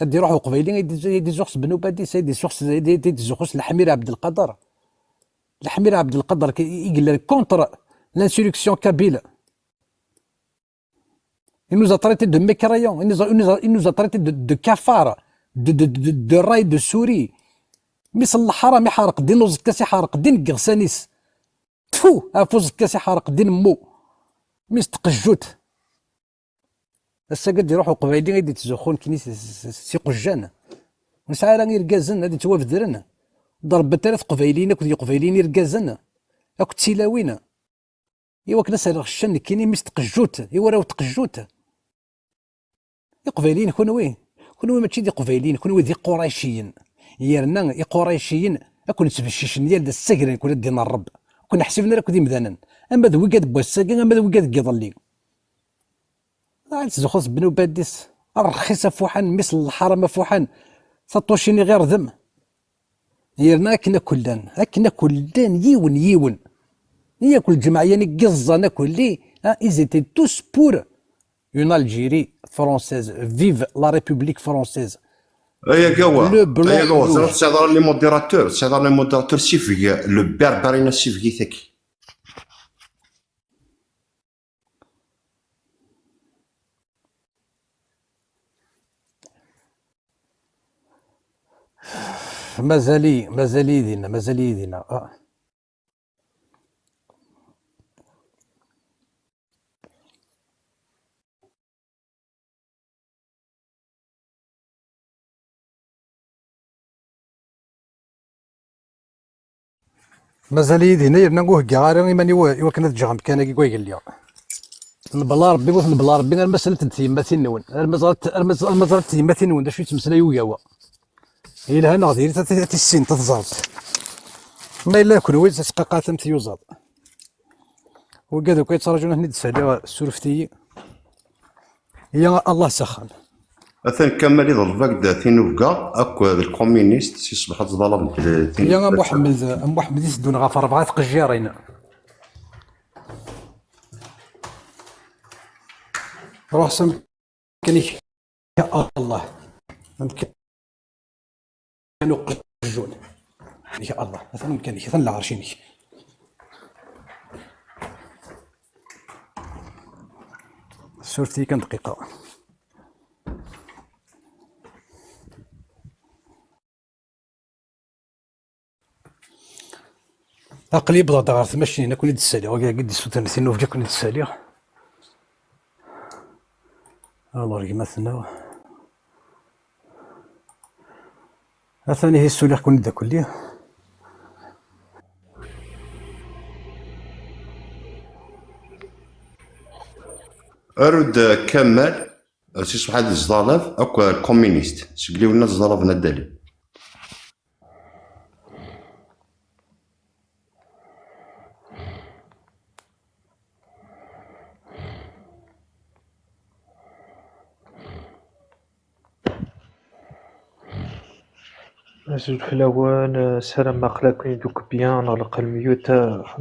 Ad d-iruḥ uqbayli, ad d-, ad d-izuxx s Bnu Badis, ad d-izuxx s, ad d-, ad d-izuxx s Leḥmir Ɛebdelqader. Leḥmir Ɛebdelqader ki-, i yellan contre l'insurrection kabyle. Il nous a traités de mécréants, il nous a, il nous a, il nous a traités de, de cafards, de, de, de, de rats, de souris. Mmi-s n leḥram iḥerq din uẓekka-s, iḥerq din deg iɣsan-is. Tfu ɣef uẓekka-s, iḥerq din mmu. Mmi-s n tqejjut. Ass-agi ad d-iruḥ uqbayli ad d-ittzuxxu nekkini s, s, s, s iqejjan. Ur nesɛi ara irgazen ad d-ittwabedren. Ḍerbet ara teqbayliyin akked yeqbayliyen irgazen akked tilawin. I wakken ad s-rreɣ ccan nekkini mmi-s n tqejjut, i warraw n tqejjut. Iqbayliyen kunwi, kunwi mačči d iqbayliyen, kunwi d iqurayciyen. Yerna iqurayciyen ad ken-ttbeccicen yal d assagren-ken ad d-inin Ṛebb. Ur ken-ḥsiben ara akk d imdanen. Ama d wigad n wass-agi, ama d wigad n yiḍelli. Ad ttzuxxut s Bnu Badis, rxis afuḥan, mmi-s n leḥram afuḥan, taṭṭucin iɣirdem. Yerna akken akk llan, akken akk llan yiwen yiwen. Yakk lǧemɛa-yani n yiẓẓan akk lli, hein, ils étaient tous pour une Algérie française. Vive la République française. Ay agawa, le blanc ay agawa, rouge. Tesɛiḍ ara les modérateurs, tesɛiḍ ara les modérateurs, sifeg, le berbère-in, sifeg-it akk. Mazal-iyi, mazal-iyi dinna, mazal-iyi dinna. Ah. Mazal-iyi dinna, yerna ur heggaɣ ara iman-iw i wakken ad ǧǧeɣ amkan-agi deg wayeg lliɣ. Nebla Rebbi, bu tnebla Rebbi, arma slant-d tyemmatin-nwen. Arma ẓrant, arma ẓ-, arma ẓrant tyemmatin-nwen d acu yettmeslay ugawa. Yelha neɣ diri-t, ad t-, ad t-issint, ad t-ẓrent. Ma yella kunwi d tasqaqat am tyuzaḍ. Wigad akk yettraǧun ad ten-id-ssaliɣ, surfet-iyi. Ya Allah s axxam. Atan Kamal iḍleb-ak-d tinubga akked lkuminist, si ṣṣbeḥ ad tḍalab d tin. Ya a Muḥemmed, a Muḥemmed iteddun ɣef rebɛa tqejjirin. Ruḥ s amkan-ik, ya Allah. Amkan uqjun. Ya Allah, atan amkan-ik, atan lɛerc-inek. Surfet-iyi kan dqiqa. Aql-i wwḍeɣ-d ɣer tmacinin, ad ken-id-ssaliɣ. Wagi i d-issutren tinubga, ad ken-id-ssaliɣ. Alors, gma-tneɣ. Atan ihi ssuliɣ-ken-id akk-nni. Aru-d Kamal, si ṣṣbeḥ ad iẓḍalab akk lkuminist, seg liwin ad ẓḍalaben ad d-ali. Azul fell-awen, ssarameɣ aql-aken-id akk bien, neɣleq lmyut,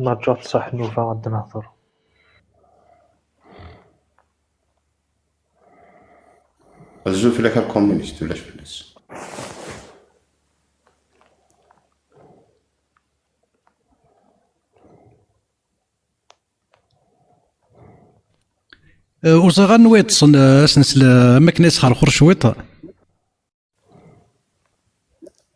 nerǧa ṣṣeḥ nnuba ad d-nehder. Azul fell-ak a lkuminist, ulac fell-as. Eh, ur ẓriɣ anwa yeṭṭsen, eh, ad s-nesel, eh, am akken ad yesxerxur cwiṭ.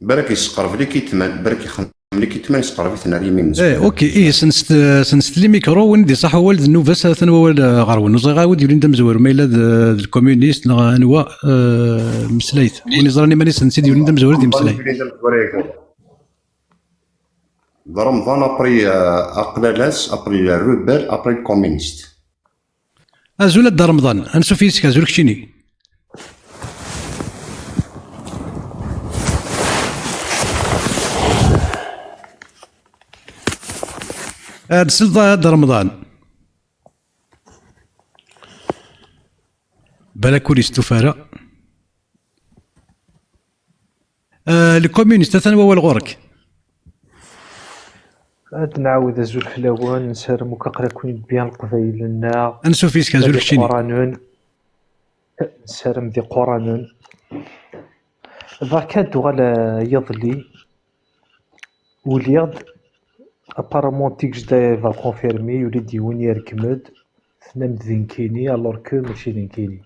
Balak yesqerb likitman, balak ixemmem likitman, yesqerb-iten ar yimi-nnes. Eh, ok, ih, senset, senset limikru, win i d-iṣaḥ wawal d nnuba-s, atan wawal, eh, ɣer-wen. Ur ẓriɣ ara wi d-yulin d amezwaru, ma yella d, d lkuminist neɣ anwa, eh, meslayet. Win iẓran iman-is senset i d-yulin d amezwaru, d imeslay. D Remḍan, après, euh, aqlalas, après le rebelle, après le communiste. Azul a Dda Remḍan, ansuf yis-k, azul keččini. Ad selḍa a Dda Remḍan. Balak ur yestufa ara. Ah, le communiste, atan wawal ɣur-k. Ad nɛawed azul fell-awen, nessaram akk aql-aken-id bien Leqbayel-nneɣ. Ansuf yis-k, azul keččini. Iquranen. Nessaram d iquranen. Barka ad d-uɣal, eh, yiḍelli. Uliɣ-d, apparemment, Tigejda va confirmer, yuli-d yiwen yerkem-d, tennam-d d nekkini, alors que mačči d nekkini.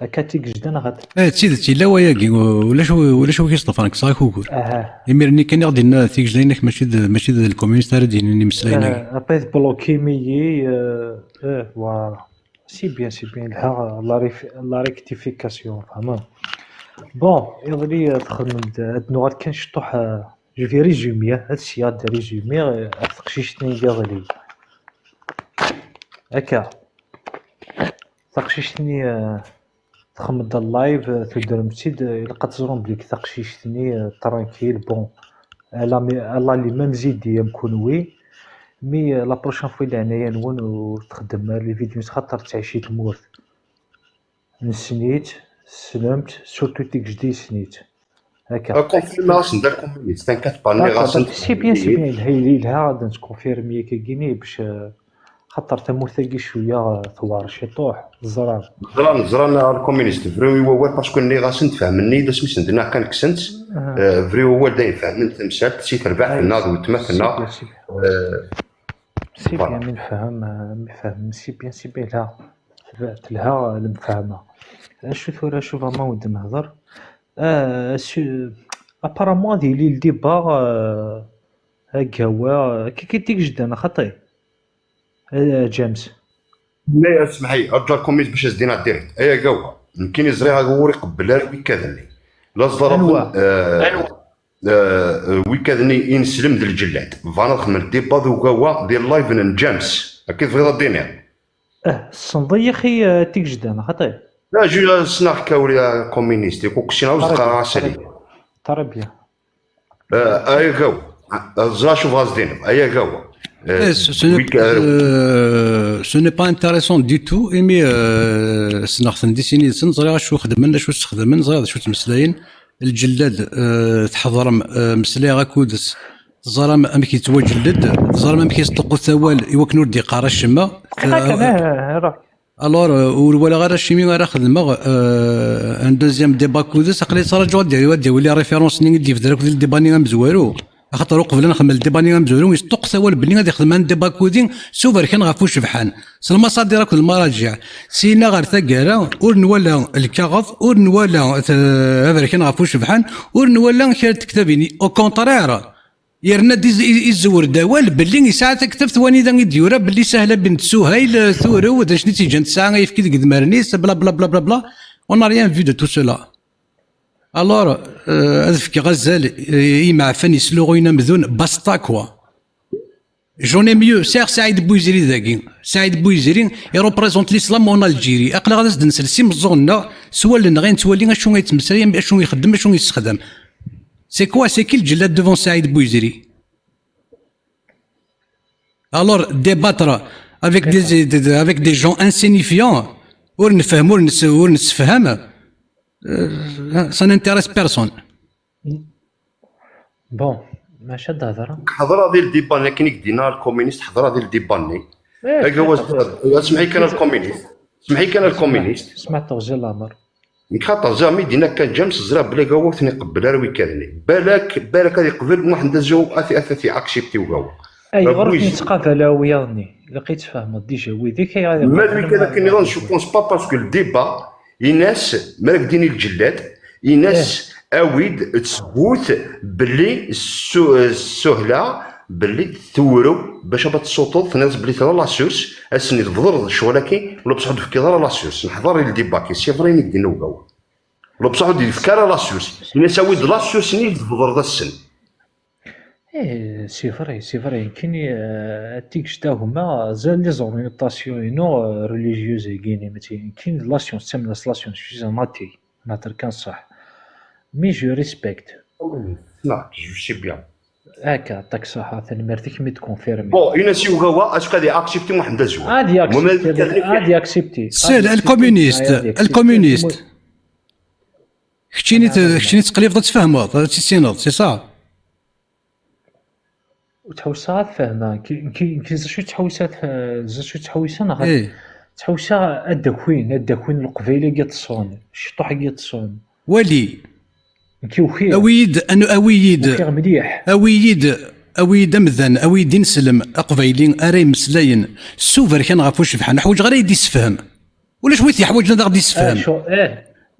Akka d Tigejda neɣ xaṭi? Eh, d tidet, yella wayagi, u-, ulac wi, ulac wi k-iṣṭefren, kkseɣ-ak ugur. Aha. Imir-nni kan i ɣ-d-yenna Tigejda-inek mačči d, mačči d lkuminist ara d-yinin imeslayen-agi. Eh, après tblokim-iyi, eh, eh, voilà. C'est bien, c'est bien, yelha la ref-, la rectification, tfehmeḍ? Bon, iḍelli, eh, txedmem-d, ad nuɣal kan ciṭuḥ, eh, je vais résumer, ad sya ad résumer, eh, ɣef teqcict-nni n yiḍelli. Akka. Taqcict-nni, eh, txedmeḍ-d live, eh, tudrem-tt-id, eh, ilaq ad teẓrem belli taqcict-nni, eh, tranquille, bon, elle a, elle a les mêmes idées am kunwi, mais, eh, la prochaine fois, leɛnaya-nwen, ur txeddmem ara les vidéos xaṭer tettɛici tmurt. Nessen-itt, tessnem-tt, surtout Tigejda yessen-itt. Akka. Confirmer-asen d akumyunist, tankat parniɣ-asen. C'est bien, c'est bien, yelha, yelha ad nconfirmi akkagini bac, eh, xaṭer tamurt-agi cwiya, eh, tewɛer ciṭuḥ, teẓram. Ẓran, ẓran, ah, lkuminist, bru i wawal, parce que nniɣ-asen, tfehmem-iyi-d asmi sen-d-nniɣ kan kksen-tt. Ah. Eh, bru i wawal dayen fehmen tamsalt, si terbaɛt-nneɣ d weltma-tneɣ. C'est bien, c'est bien. Eh, c'est bien, voilà. Mi nefhem, eh, mi nefhem, c'est bien, c'est bien, yelha. Telha lemfahma. Acu tura, acu vraiment wen-d-nehder? Ah, su-, apparemment ad yili le débat, euh, agawa, euh, kiki Tigejda, xaṭi? Ah, James. Nna, smeḥ-iyi, rǧu lkumiz bac as-d-iniɣ direct. Ay agawa, nekkini ẓriɣ agawa ur iqebbel ara wikad-nni. La ẓḍarfen, anwa? Euh, euh, wikad-nni ineslem d lǧellad. Bɣan ad xedmen débat d ugawa di live n James. Akka i tebɣiḍ ad d-tiniḍ? Ah, tessneḍ-iyi axi, eh, Tigejda, neɣ xaṭi? La, je, ssneɣ-k a wlad communiste, i kuk ssneɣ ur s-qqareɣ asali. Très bien. Eh, ay agaw, ẓra acu bɣa s-d-iniɣ, ay agaw. Eh, eh, ce, ce n'est, wik-, eh, euh, ce n'est pas intéressant du tout, imi, euh, ssneɣ-ten di sin yid-sen, ẓriɣ acu xedmen, acu ssexdamen, ẓriɣ d acu ttmeslayen. Lǧellad, eh, tḥeḍrem, eh, meslayeɣ akked-s, teẓram amek yettwaǧelled, teẓram amek yesṭuqqut awal i wakken ur d-iqqar acemma. Akken, eh, eh, ruḥ. Alors, euh, ur walaɣ ara acimi ara xedmeɣ, euh, un deuxième débat akked-s, aql-i ttraǧuɣ ad d-yawi, ad d-yawi les références-nni i d-yebder akked le débat-nni amezwaru. Axaṭer uqbel ad nxemmel le débat-nni amezwaru, yesṭuqqet awal belli ad ixdem un débat akked-i s uberkan ɣef ucebḥan, s lmaṣadir akked lmaraǧiɛ. Syin-a ɣer taggara, ur nwala lkaɣeḍ, ur nwala, euh, aberkan ɣef ucebḥan, ur nwala kra n tektabin. Au contraire, yerna-d iz-, iz-, izewwer-d awal belli yesɛa taktabt wanida i d-yura belli Sahla bint Suhayl, eh, turew, d acu i tt-iǧǧan tesɛa ayefki deg idmaren-is, bla, bla, bla, bla, bla. On n'a rien vu de tout cela. Alors, euh, ad fkeɣ azal, euh, i yimeɛfan yesluɣuyen amdun, basta, quoi. J'en ai mieux, sɛiɣ Saɛid Bouziri dagi. Saɛid Bouziri, il représente l'islam en Algérie. Aql-aɣ ad as-d-nsel s imeẓẓuɣen-nneɣ, s wallen-nneɣ i nettwali acu ay yettmeslay, acu ixeddem, acu yessexdam. C'est quoi, c'est qui le djellad devant Saïd Bouziri? Alors, débattre avec des, des, avec des gens insignifiants, ur nfehhem, ur nes-, ur nessefham, euh, ça n'intéresse personne. Bon, maca ad hedreɣ. Ḥeḍreɣ di ldiba-nni, akken i k-d-yenna lkuminist, ḥeḍreɣ di ldiba-nni. Eh, agawa, smeḥ-iyi kan a lkuminist. Smeḥ-iyi kan a lkuminist. Smeḥ teɣzi lamer. Nekk xaṭer ziɣ mi d-yenna kan James, ẓriɣ belli agawa ur ten-iqebbel ara wikad-nni. Balak, balak ad iqbel Muḥend Azwaw, ad t-, ad t-, ad t-accepti ugawa. Ayɣer ur ten-ittqabal ara wiyaḍ-nni? Ilaq ad tfehmeḍ déjà widak ayɣer. Ma d wikad akken nniḍen, je pense pas, parce que le débat, Inas, mi ara k-d-yini lǧellad, inas, eh, awi-d ttbut belli Su-, Suhla, belli tewrew bac ad tessuṭeḍ, tenniḍ belli tella la source, ass-nni tebḍeḍ ccɣel-agi, ula bṣeḥ ur d-tefkiḍ ara la source. Neḥḍer i ldiba-agi, c'est vrai, i k-d-yenna ugawa. Ula bṣeḥ ur d-yefki ara la source. Inas awi-d la source-nni tebḍeḍ ass-n. Eh, c'est vrai, c'est vrai. Nekkini, euh, tigect a gma, mazal les orientations-inu, euh, religieuses-agi, mačči, nekkini d la science, ttamneɣ s la science, je suis un athée. Nehder kan ṣṣeḥ. Mais je respecte. Non, je sais bien. Akka, ṭak ṣṣeḥ, tanemmirt-ik mi d-confirmi. Bon, Yunes Yugawa, est-ce que ad accepté Mohamed Azouar? Ad accepté, ad accepté. C'est le communiste, le communiste. Keččini, keččini teqlibeḍ ad tfehmeḍ, ad tissineḍ, c'est ça? Ur ttḥewwiseɣ ad fehmeɣ. Nekki, nekki, nekki, d acu ttḥewwiseɣ ad fe-, d acu ttḥewwiseɣ neɣ ad, eh, ttḥewwiseɣ ad d-akin, ad d-akin Leqbayel-agi ṭṭṣun, ciṭuḥ-agi ṭṭṣun. Wali. Nekki ukiɣ. Awi-yi-d, anu-, awi-yi-d, ukiɣ mliḥ. Awi-yi-d, awi-yi-d amdan, awi-yi-d ineslem aqbayli ara imeslayen s uberkan ɣef ucebḥan. Ur ḥwaǧeɣ ara ad yi-d-issefhem. Ulac wi t-yeḥwaǧen ad aɣ-d-issefhem. Acu, eh.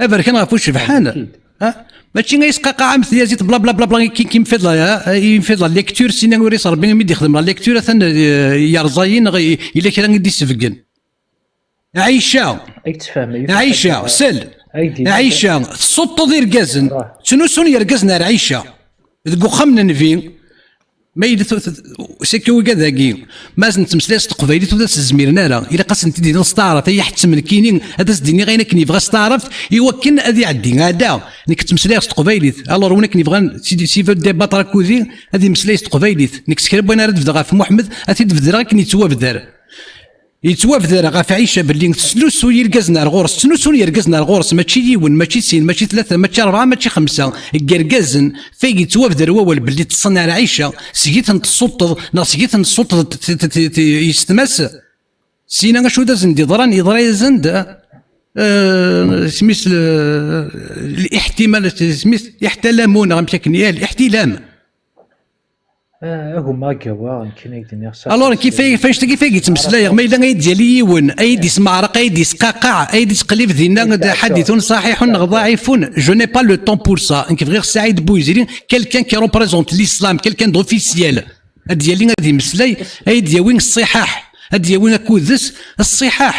Aberkan ɣef ucebḥan. Akid. Ha? Mačči ay sqaqaɛ am tyaziḍt bla bla bla bla, qui, qui me fait de la, il me fait de la lecture, sina ur is Rebbi imi d-ixdem la lecture, atan, eh, yerẓa-yi neɣ i-, yella kra i d-isebgen. Ɛica, Ɛica, sel. Ɛica, tessuṭṭuḍ irgazen, ttnusun yergazen ar Ɛica. Deg uxxam n Nnbi, ma yella tu-, tu-, c'est que wigad-agi, ma ad nettmeslay s teqbaylit ur as-zmiren ara, ilaq ad sen-t-id-iniḍ s taɛrabt, ay iḥettem nekkini ad as-d-iniɣ ayen akken yebɣa s taɛrabt, i wakken ad iɛeddi. Ala, nekk ttmeslayeɣ s teqbaylit, alors win akken yebɣan, s'il, s'il veut débattre akked-i, ad imeslay s teqbaylit, nekk s kra n wayen ara d-bdeɣ ɣef Muḥemmed, ad t-id-bedreɣ akken yettwabder. Yettwabder ɣef Ɛica belli tettnusuy irgazen ar ɣur-s, ttnusun yergazen ar ɣur-s, mačči yiwen, mačči sin, mačči tlata, mačči rebɛa, mačči xemsa n yergazen, fay yettwabder wawal belli ṭṭsen ar Ɛica, seg-i ten-tessuṭṭeḍ, neɣ seg-i ten-tessuṭṭeḍ t-, t-, t-, t-, yessetma-s. Sina acu d asen-d-yeḍran, yeḍra-yasen-d, eh, isem-is, eh, liḥtimal, isem-is, iḥtalamu, neɣ amek akken, eh, liḥtilam. Ah, agumma agawa, nekkini ay d-nniɣ s Alors, kif ay, f anect-agi f ay yettmeslayeɣ, ma yella ay d-yali yiwen, ay d-ismeɛreq, ay d-isqaqeɛ, ay d-isqlib dinna, d ḥadithun ṣaḥiḥun neɣ ḍaɛifun, je n'ai pas le temps pour ça. Nekk bɣiɣ Saɛid Bouzidi, quelqu'un qui représente l'islam, quelqu'un d'officiel. Ad d-yali ad imeslay, ay d-yawi ṣṣiḥaḥ, ad d-yawi akudes ṣṣiḥaḥ.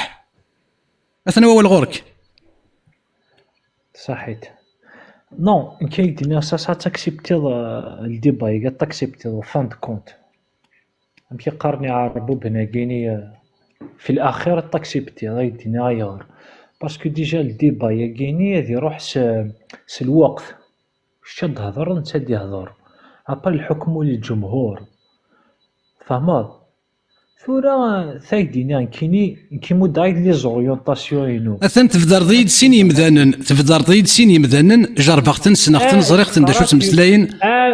Atan wawal ɣur-k. Saḥit. Non, nekk ay d-nniɣ s ass ad taksiptiḍ, euh, le débat-agi, ad taksiptiḍ, en fin de compte. Amek i qqaren iɛerbuben-agi-ni, euh, في الأخير ad taksiptiḍ, ay d-nniɣ ayɣer. Parce que déjà le débat-agi-ni ad iruḥ s, s lweqt. Kečč ad d-thedreḍ, netta ad d-ihder. Après الحكم للجمهور. Tfehmeḍ? Tura, tay d-iniɣ nekkini, nekki muddeɣ-ak-d les orientations-inu. Atan tebderḍ-iyi-d sin yemdanen, tebderḍ-iyi-d sin yemdanen, jerbeɣ-ten, ssneɣ-ten, ẓriɣ-ten d acu ttmeslayen,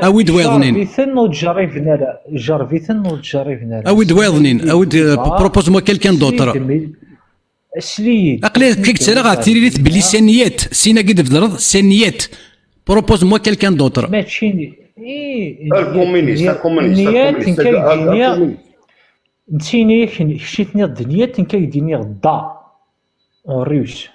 awi-d wayeḍnin. Jerreb-iten ur ttjerriben ara, jerreb-iten ur ttjerriben ara. Awi-d wayeḍnin, awi-d, euh, propose-moi quelqu'un d'autre. Sli-yi-d. Aql-i akka ttreɣ ɣer tiririt belli saniyat, sin-agi d-tebderḍ, saniyat. Propose-moi quelqu'un d'autre. Mačči, i, communiste, communiste, communiste. Nettini-ak, kečč i tenniḍ d niyat, nekk ay d-iniɣ da, en russe.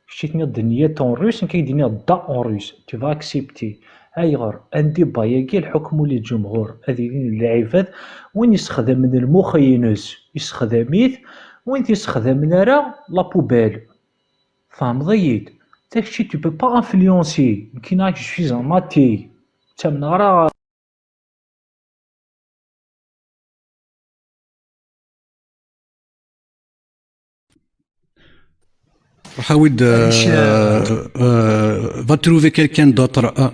Kečč i tenniḍ d niyat en russe, nekk ay d-iniɣ da en russe. Tu vas accepter. Ayɣer? Andi ba-agi, الحكم للجمهور, ad ilin lɛibad, win yessexdamen lmux-ines, yessexdam-it, win t-yessexdamen ara, la poubelle. Tfehmeḍ-iyi-d? Takti, tu peux pas influencer. Nekkini, je suis un athée. Ttamneɣ ara. Ruḥ awi-d, euh, euh, va trouver quelqu'un d'autre, hein.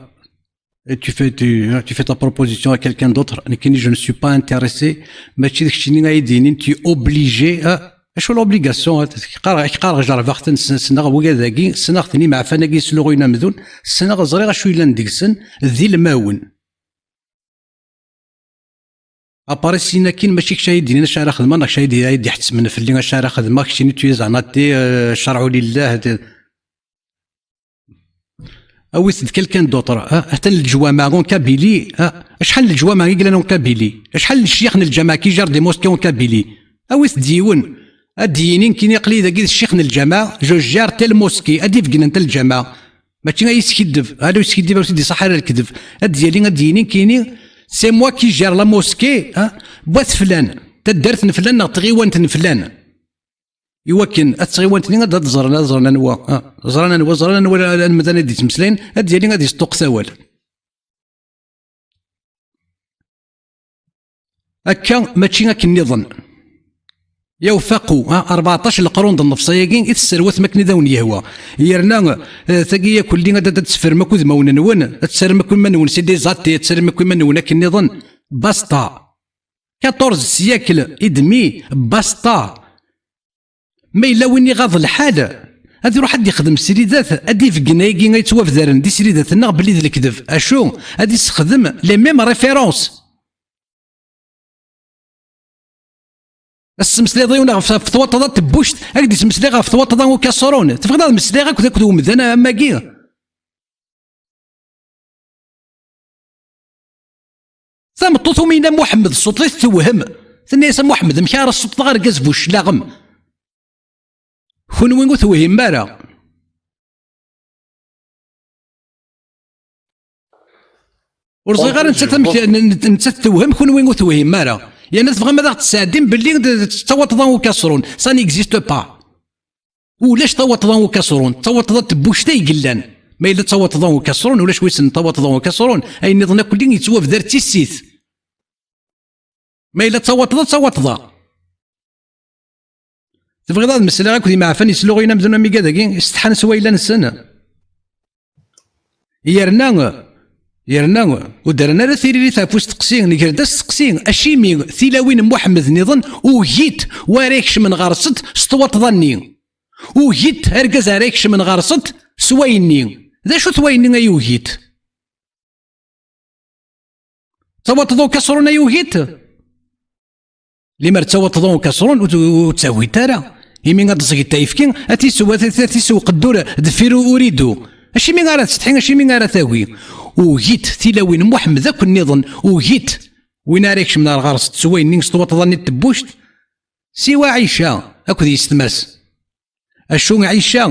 Et tu fais, tu, hein, tu fais ta proposition à quelqu'un d'autre. Nekkini, je ne suis pas intéressé. Mačči d keččini ay d-yinin, tu es obligé, hein. Acu l'obligation, hein? Qqareɣ, qqareɣ jerbeɣ-ten, s-, ssneɣ wigad-agi, ssneɣ-ten imeɛfan-agi yesluɣuyen amdun, ssneɣ, ẓriɣ acu yellan deg-sen, d ilmawen. Apare sin akin, mačči kečč ay d-inin acu ara xedmeɣ, neɣ kečč ay d-, ay d-iḥettmen fell-i acu ara xedmeɣ, keččini tu es un athée, euh, ccerɛu lillah, de-, awit-d quelqu'un d'autre, ha? Atan leǧwameɛ en Kabylie, ha? Acḥal n leǧwameɛ i yellan en Kabylie? Acḥal n ccyax n lǧameɛ qui gèrent des mosquées en Kabylie? Awit-d yiwen, ad d-yini nekkini aql-i dagi d ccix n lǧameɛ, je gère telle mosquée, ad d-ibeggen anta lǧameɛ. Mačči ay yeskiddeb, ala ur yeskiddib, ur t-id-iṣaḥ ara lekdeb. Ad d-yali, ad d-yini nekkini, c'est moi qui gère la mosquée, ha? N wat flan, taddart n flan neɣ tɣiwant n flan. Iwakken at tɣiwant-nni ad, ad ẓren, ad ẓren anwa, ha? Ẓran anwa, ẓran anwa anmdan i d-yettmeslayen, ad d-yali ad yesṭuqqet awal. Akka mačči akken nniḍen. Yawfaqu, ha, rbeɛṭac leqrun d nnefṣ ayagi i tesserwatem akken i d awen-yehwa. Yerna, eh, tagi yakulli ad, ad teffrem akk udmawen-nwen, ad terrem akk iman-nwen c'est des athées, ad terrem akk iman-nwen akken nniḍen. Basta. Quatorze siècles et demi, basta. Ma yella win iɣaḍ lḥal, ad iruḥ ad ixdem sridat, ad ibeggen ayagi ay yettwabdaren di sridat-nneɣ belli d lekdeb. Acu? Ad issexdem les mêmes références. Ad tesmeslayeḍ yiwen ɣef, ɣef twaṭṭḍa n tebbuct, ad k-d-ismeslay ɣef twaṭṭḍa n ukaṣrun. Tebɣiḍ ad meslayeɣ akked, akked umdan am wagi? Tameṭṭut umi yenna Muḥemmed, ssuṭṭet-it, tewhem. Tenna-yas: "A Muḥemmed, amek ara ssuṭṭeḍ argaz bu cclaɣem?" Kunwi ur tewhimem ara. Ur ẓriɣ ara nettat amek, n-, n-, nettat tewhem, kunwi ur tewhimem ara. Yerna tebɣam ad aɣ-d-tesɛeddim belli d, d, d tawaṭṭḍa n ukaṣrun. Ça n'existe pas. Ulac tawaṭṭḍa n ukaṣrun, d tawaṭṭḍa n tebbuct ay yellan. Ma yella d tawaṭṭḍa n ukaṣrun, ulac wi issnen tawaṭṭḍa n ukaṣrun, ayen nniḍen akk yettwabdar d tissit. Ma yella d tawaṭṭḍa, d tawaṭṭḍa. Tebɣiḍ ad meslaɣ akked imeɛfan yesluɣuyen amzun am igad-agi, isetḥan s wayla-nsen? Yerna, yerna, ur d-rran ara tiririt ɣef usteqsi, nger-d asteqsi, acimi tilawin n Muḥemmed nniḍen ugit wa ara ikecmen ɣer-sent s twaṭṭḍa-nni? Ugit argaz ara ikecmen ɣer-sent s wayenni? D acu-t wayenni ay ugit? D tawaṭṭḍa ukaṣrun ay ugit? Limer d tawaṭṭḍa ukaṣrun, ur, ur ttagit ara. Imi ad d-tẓeg tayefki, ad t-isew, ad t-, ad t-isew qeddur deffir u-, uridu. Acimi ara tsetḥi, acimi ara tagi? Ugit tilawin n Muḥemmed akk nniḍen, ugit. Win ara ikecmen ar ɣer-s s wayenni s twaṭṭḍa-nni n tebbuct, siwa Ɛica akked yessetma-s. Acu Ɛica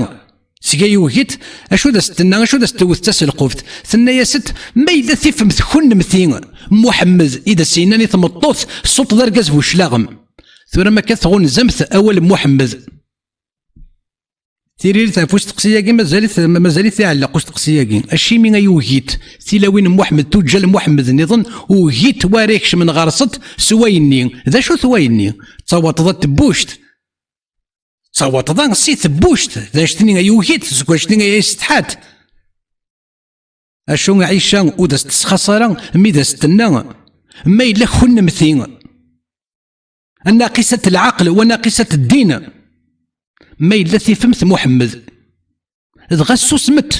tga yugit, acu d as-tenna, acu d as-tewwet d taselquft? Tenna-yasent: "Ma yella tifemt kunemti Muḥemmed i d as-yennan i tmeṭṭut, suṭṭeḍ argaz bu cclaɣem." Tura ma akka tɣunzamt awal n Muḥemmed. Tiririt ɣef usteqsi-agi mazal-it, mazal-it iɛelleq usteqsi-agi. Acimi ay ugit tilawin n Muḥemmed, tuǧǧal n Muḥemmed nniḍen, ugit wa ara ikecmen ɣer-sent s wayenni? D acu-t wayenni? D tawaṭṭḍa n tebbuct. D tawaṭṭḍa si tebbuct, d anect-nni ay ugit, seg wanect-nni ay yessetḥat. Acu Ɛica ur d as-tesxaṣ ara mi d as-tenna: "Ma yella kunemti, a naqisat lɛaql wa naqisat ddin, ma yella tifemt Muḥemmed, dɣa susmet,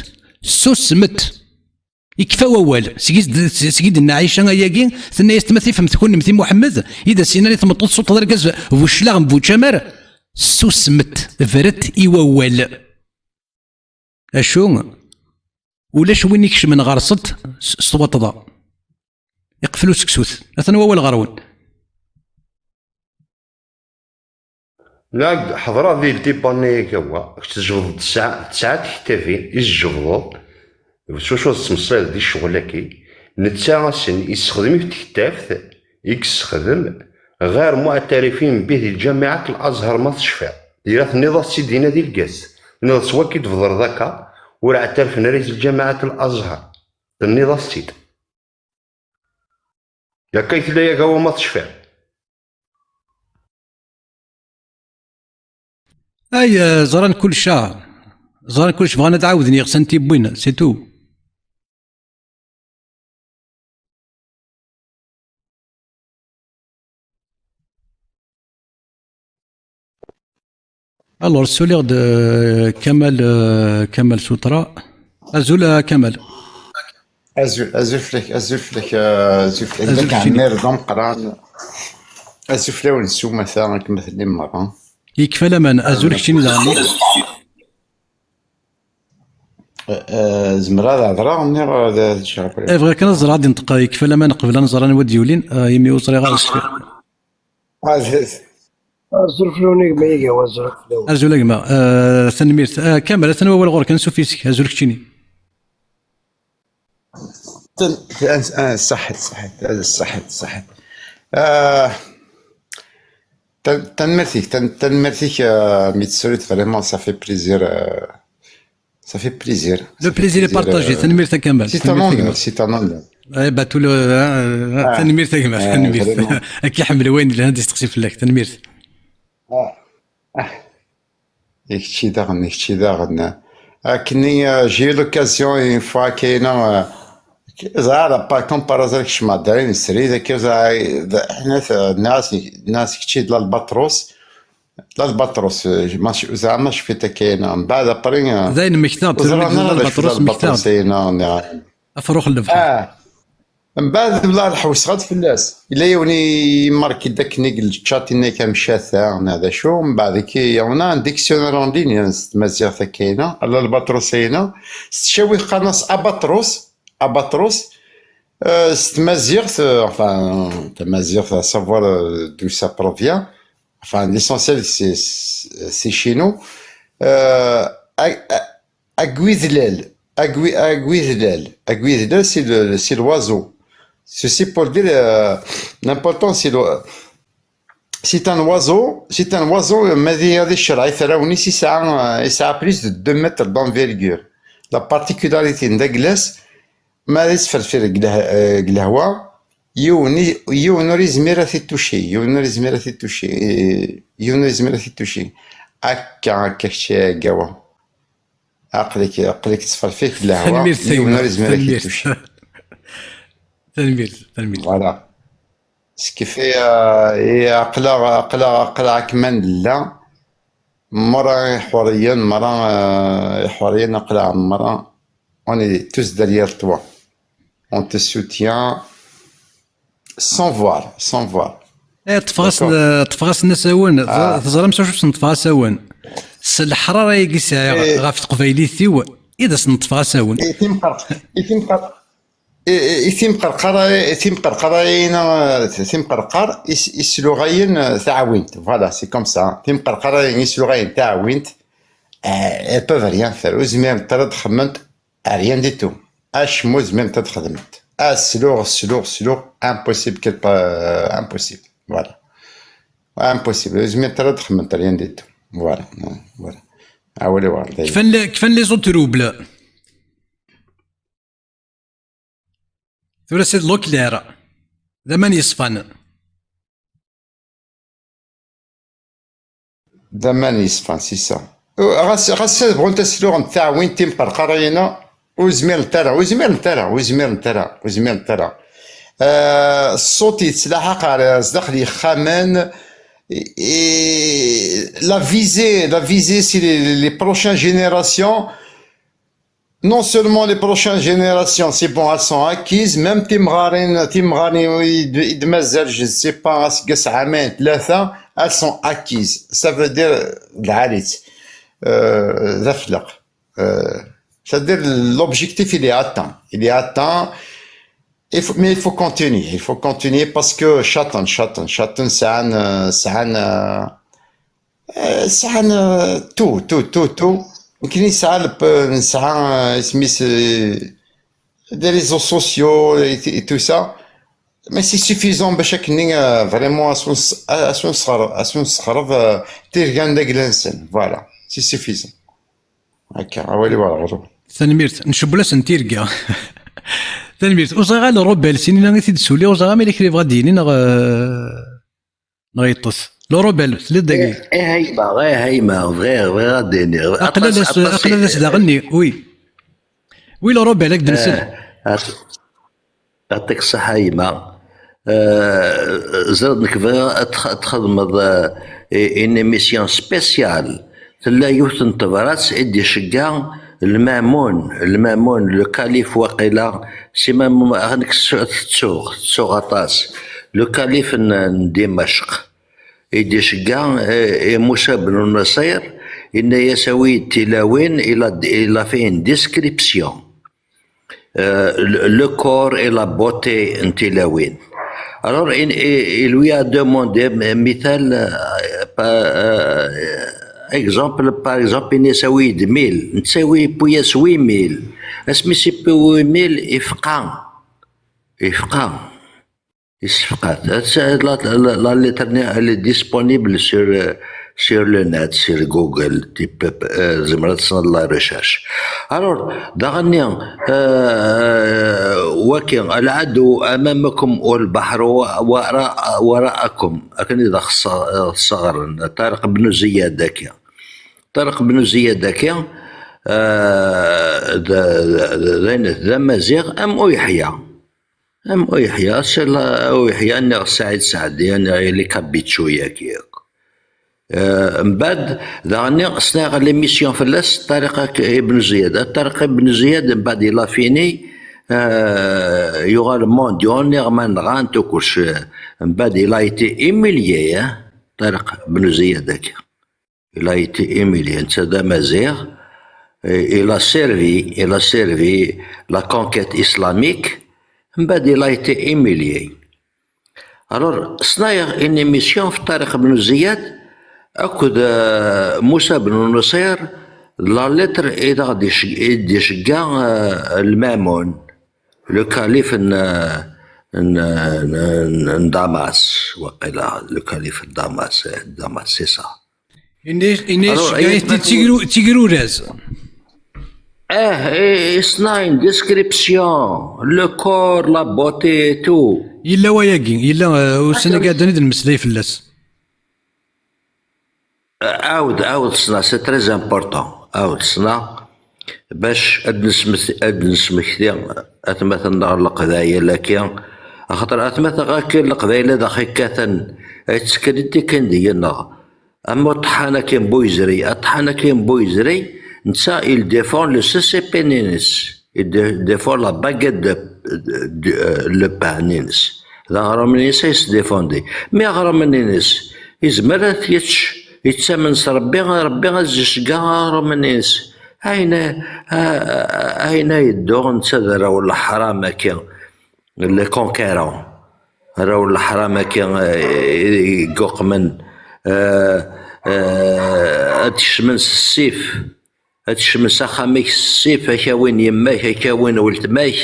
susmet." Ikfa wawal. Seg i s-d-, seg i d-tenna Ɛica ayagi, tenna-yas: "Ma tifemt kunemti Muḥemmed i d as-yennan i tmeṭṭut suṭṭeḍ argaz bu cclaɣem bu čamar, susmet, bret i wawal." Acu? Ulac win ikecmen ɣer-sent s, s twaṭṭḍa. Iqfel useksut. Atan wawal ɣer-wen. Nag ḥeḍreɣ di ldiba-nni-agi, awa, kečč tjebdeḍ tesɛa, tesɛa tektabin i tjebdeḍ, s wacu ad tettmeslayeḍ di ccɣel-agi, netta ass-n yessexdem-it tektabt i yessexdem ɣer muɛtarifin bi di lǧamiɛat Al-Azhar, ma tecfiḍ. Yella tenniḍ-as-tt-id dinna di lgaz. Tenniḍ-as waki d-bedreḍ akka, ur ɛtarfen ara di lǧamiɛat Al-Azhar. Tenniḍ-as-tt-id. Yakka i tella yagawa ma tecfiḍ. Ay, eh, ẓran kullec, ah. Ẓran kullec, bɣan ad ɛawden yeɣsan tiwwin, c'est tout. Alors, suliɣ-d, euh, Kamal, euh, Kamal Sutra. Azul, euh, Kamal. Azul, azul fell-ak, azul fell-ak, euh, azul fell-ak. Azul d keččini. Ɛmir d ameqqran. Azul fell-awen s umata, akken ma tellim merra. Yekfa laman, azul keččini daɣen. Euh, euh, zemreɣ ad hedreɣ, niɣ ad, ad ččeɣ après? Eh, bɣiɣ kan ad ẓreɣ ad yenṭeq, yekfa laman qbel ad nẓer anwa d-yulin, euh, imi ur ẓriɣ ara. Ah, d-, d-, Azul fell-awen a gma Igaw, azul fell-awen. Azul a gma, euh, tanemmirt. Euh, Kamal, atan wawal ɣur-k, ansuf yes-k, azul keččini. Tan-, tan-, ah, ṣaḥit, ṣaḥit, ah, ṣaḥit, ṣaḥit. Ah, tan-, tanemmirt-ik, tan-, tanemmirt-ik, ah, mi tessuliḍ vraiment, ça fait plaisir, ah, ça fait plaisir. Le plaisir est partagé, euh, tanemmirt a Kamal. C'est un honneur, c'est un honneur. Eh, Batul, eh, eh, tanemmirt a gma, tanemmirt. Ad k-iḥemmel wayen yelhan d isteqsi fell-ak, tanemmirt. I kečči daɣen, i kečči daɣen. Akken, euh, j'ai eu l'occasion une fois, kayna, euh, ẓriɣ, par contre, par hasard, kecmeɣ-d ɣer inesri, dagi, ẓriɣ, d, ḥna, t-, nniɣ-as, nniɣ-as kečči d l'albatros, l'albatros, euh, ma c-, zeɛma cfiɣ-t akka, kayna. Mbeɛd, après, euh, d ayen mmektaɣ-d, ur ẓriɣ ara d l'albatros, mmektaɣ-d. Kayna, nniɣ. Afrux n lebḥer. Ah. Mbeɛd, wala ḥewseɣ-d fell-as. Yella yiwen i marki-d akken i yella chat-inna kamcata, neɣ d acu, mbeɛd, on a un dictionnaire en ligne s tmaziɣt akka-ina, l'albatros-a-ina, s tcawit qqaren-as abatros, abatros, euh, s tmaziɣt, euh, enfin, tamaziɣt, à savoir, euh, d'où ça provient, enfin, l'essentiel, c'est, c'est chinois. Euh, a-, a-, agwidlal, agwi-, agwidlal, agwidlal, c'est le, c'est l'oiseau. Ceci pour dire, euh, l'important, c'est le, c'est un oiseau, c'est un oiseau, euh, ma di, di ccṛeɛ, i tarraw-nni, yesɛa, euh, yesɛa plus de deux mètres d'envergure. La particularité n daglas, ma ad isferfir deg leh-, euh, deg lehwa, yiwen, yiwen ur yezmir ad t-ituci, yiwen ur yezmir ad t-ituci, eh, yiwen ur yezmir ad t-ituci. Akka, akka kečč a Gawa. Aql-ik, aql-ik tettferfik deg lehwa, yiwen ur yezmir ad t-ituci. Tanemmirt, tanemmirt. Voilà. Skifi, euh, i aql-aɣ, aql-aɣ, aql-aɣ akman lella. Mara iḥuriyen, mara, euh, iḥuriyen, aql-aɣ mara. On est tous derrière toi. On te soutient sans voir, sans voir. Eh, ṭṭfeɣ-asen, ṭṭfeɣ-asen asawen. Teẓ-, teẓram s acu sen-ṭṭfeɣ asawen? S leḥrara-agi sɛiɣ ɣef teqbaylit-iw i d asen-ṭṭfeɣ asawen. I timqer-, i timqer-, i, i, i timqerqara-, i timqerqara-ina, timqerqar is-, isluɣayen, eh, taɛwint. Voilà, c'est comme ça. Timqerqara-ina isluɣayen taɛwint, eh, elles peuvent rien faire. Ur zmirent ara ad xedment rien du tout. Acemma ur zmirent ad xedment. Ah, sluɣ, sluɣ, sluɣ, impossible, qu'elles pa-, impossible. Voilà. Impossible. Ur zmirent ara ad xedment rien du tout. Voilà. Voilà. Awal iweɛṛ. Kfan les, kfan les autres troubles. Tura c'est l'eau claire. D aman yeṣfan. D aman yeṣfan, c'est ça. Ɣas, ɣas ad bɣunt ad sluɣent taɛwint timqerqarin-a, ur zmirent ara, ur zmirent ara, ur zmirent ara, ur zmirent ara. Euh, ṣṣut yettlaḥaq ar zdaxel yexxamen, et la visée, la visée, c'est les, les prochaines générations. Non seulement les prochaines générations, c'est bon, elles sont acquises, même timɣarin, timɣarin i d-, i d-mazal, je ne sais pas, aseggas, ɛamayen, tlata, elles sont acquises. Ça veut dire, d lɛali-tt, euh, d afleq. Euh, c'est-à-dire, l'objectif, il est atteint. Il est atteint. Il faut, mais il faut continuer. Il faut continuer parce que caṭen, caṭen, caṭen, sɛan, euh, sɛan, euh, Eh, sɛan, eh, tout, tout, tout, tout. Nekkni nesɛa le p-, nesɛa, eh, isem-is, eh, des réseaux sociaux et, et tout ça. Mais c'est suffisant باش akken, eh, vraiment, ad s-, ad s-, ad s-, ad s-, eh, tirga n dagla-nsen. Voilà, c'est suffisant. Akka, awal-iw ar ɣur-wen. Tanemmirt, ncewwel-asen tirga. Tanemmirt. Ur ẓriɣ ara Robel, sinin i t-id-suli, ur ẓriɣ ma yella kra yebɣa ad d-yini neɣ, eh, neɣ yeṭṭes. Lorobel, telliḍ dagi? Ih, ih, a yemma, ih, a yemma, bɣiɣ, bɣiɣ ad d-iniɣ. Aql-as, aṭas, aṭas aql-as daɣen-nni, oui. Oui, Lorobel, ad k-d-nsel. Eh, at-, aṭik ṣṣeḥḥa a yemma. Eh, ẓriɣ nekk bɣiɣ ad tx-, ad txedmeḍ, eh, une émission spéciale. Tella yiwet n tebrat i d-icegga Lmamun, Lmamun, le calife waqila, si Mamun, ah, nekk tettu-, tettuɣ, tettuɣ aṭas. Le calife n, n Dimecq, i d-icegga, eh, i Musa ben Nṣir, yenna-yas awi-yi-d tilawin, il a, il a fait une description. Euh, le, le corps et la beauté n tilawin. Alors, il, il, il lui a demandé, m-, mital, euh, pa-, euh, exemple, par exemple, yenna-yas awi-yi-d mille, netta yewwi-yas huit mille. Asmi s-yewwi huit mille, yefqa. Yefqa. Yessefqat. La, la, la lettre-nni, elle est disponible sur, euh, sur le net, sur Google, tu peux, euh, tzemreḍ ad tesneḍ la recherche. Alors, daɣenni, euh, waki, العدو أمامكم والبحر وراء-، وراءكم. Akken i d aɣ-sseɣren Ṭariq Bnu Ziyad-agi. Ṭariq Bnu Ziyad-agi, euh, d, d, d, d, d amaziɣ am Uyeḥya. Am Uyeḥya, c'est la, Uyeḥya, nniɣ Saɛid Saɛdi, nniɣ les Capitchou-agi akk. Euh, mbaɛd, daɣenni, sɛiɣ l'émission fell-as, Ṭariq ak-, Ibn Ziyad. Ṭariq Ibn Ziyad, mbaɛd, il a fini, euh, yuɣal mondial, nniɣ ma nɣan-t u kullec. Mbaɛd, il a été humilié, hein, Ṭariq Ibn Ziyad-agi. Il a été humilié, netta d amaziɣ, et il a servi, il a servi la conquête islamique, mbaɛd il a été humilié. Alors, sɛiɣ une émission f Ṭariq Bnu Ziyad akked, euh, Musa Bnu Nuṣir, la lettre i d aɣ-d-iceg-, i d-icegga, euh, Lmamun, le calife n, n, n, n Damas, waqila, le calife n Damas, eh, Damas, c'est ça. Ini, ini Alors, icegga-it-id d tigru-, d tigrurez. Eh, eh, it's nine description, le corps, la beauté et tout. Yella wayagi, yella, euh, ussan-agi iɛeddan i d-nemmeslay fell-as. Ɛawed, ɛawed ssna, c'est très important. Ɛawed ssna, bac ad nesmet-, ad nesmekti atmaten-nneɣ n Leqbayel-agi. Axaṭer atmaten-agi n Leqbayel ad aɣ-ikkaten, ad ttekkritikin deg-neɣ. Am uṭeḥḥan-agi n Buyezri, aṭeḥḥan-agi n Buyezri, netta, il défend le C C P-nni-ines. Il dé-, défend la baguette de, de, euh, le pain-ines. D aɣrum-ines ay s-défendi. Mi aɣrum-ines, izmer ad t-yečč, yettamen s Rebbi, Rebbi ad s-iceggeɛ aɣrum-ines. Ayen a, a, ayen ay yedduɣ netta d arraw n leḥram-agi, le conquérant. Arraw n leḥram-agi, eh, i, i yeqqumen, eh, eh, ad kecmen s ssif. Ad kecmen s axxam-ik s ssif, ad k-awin yemma-k, ad k-awin weltma-k,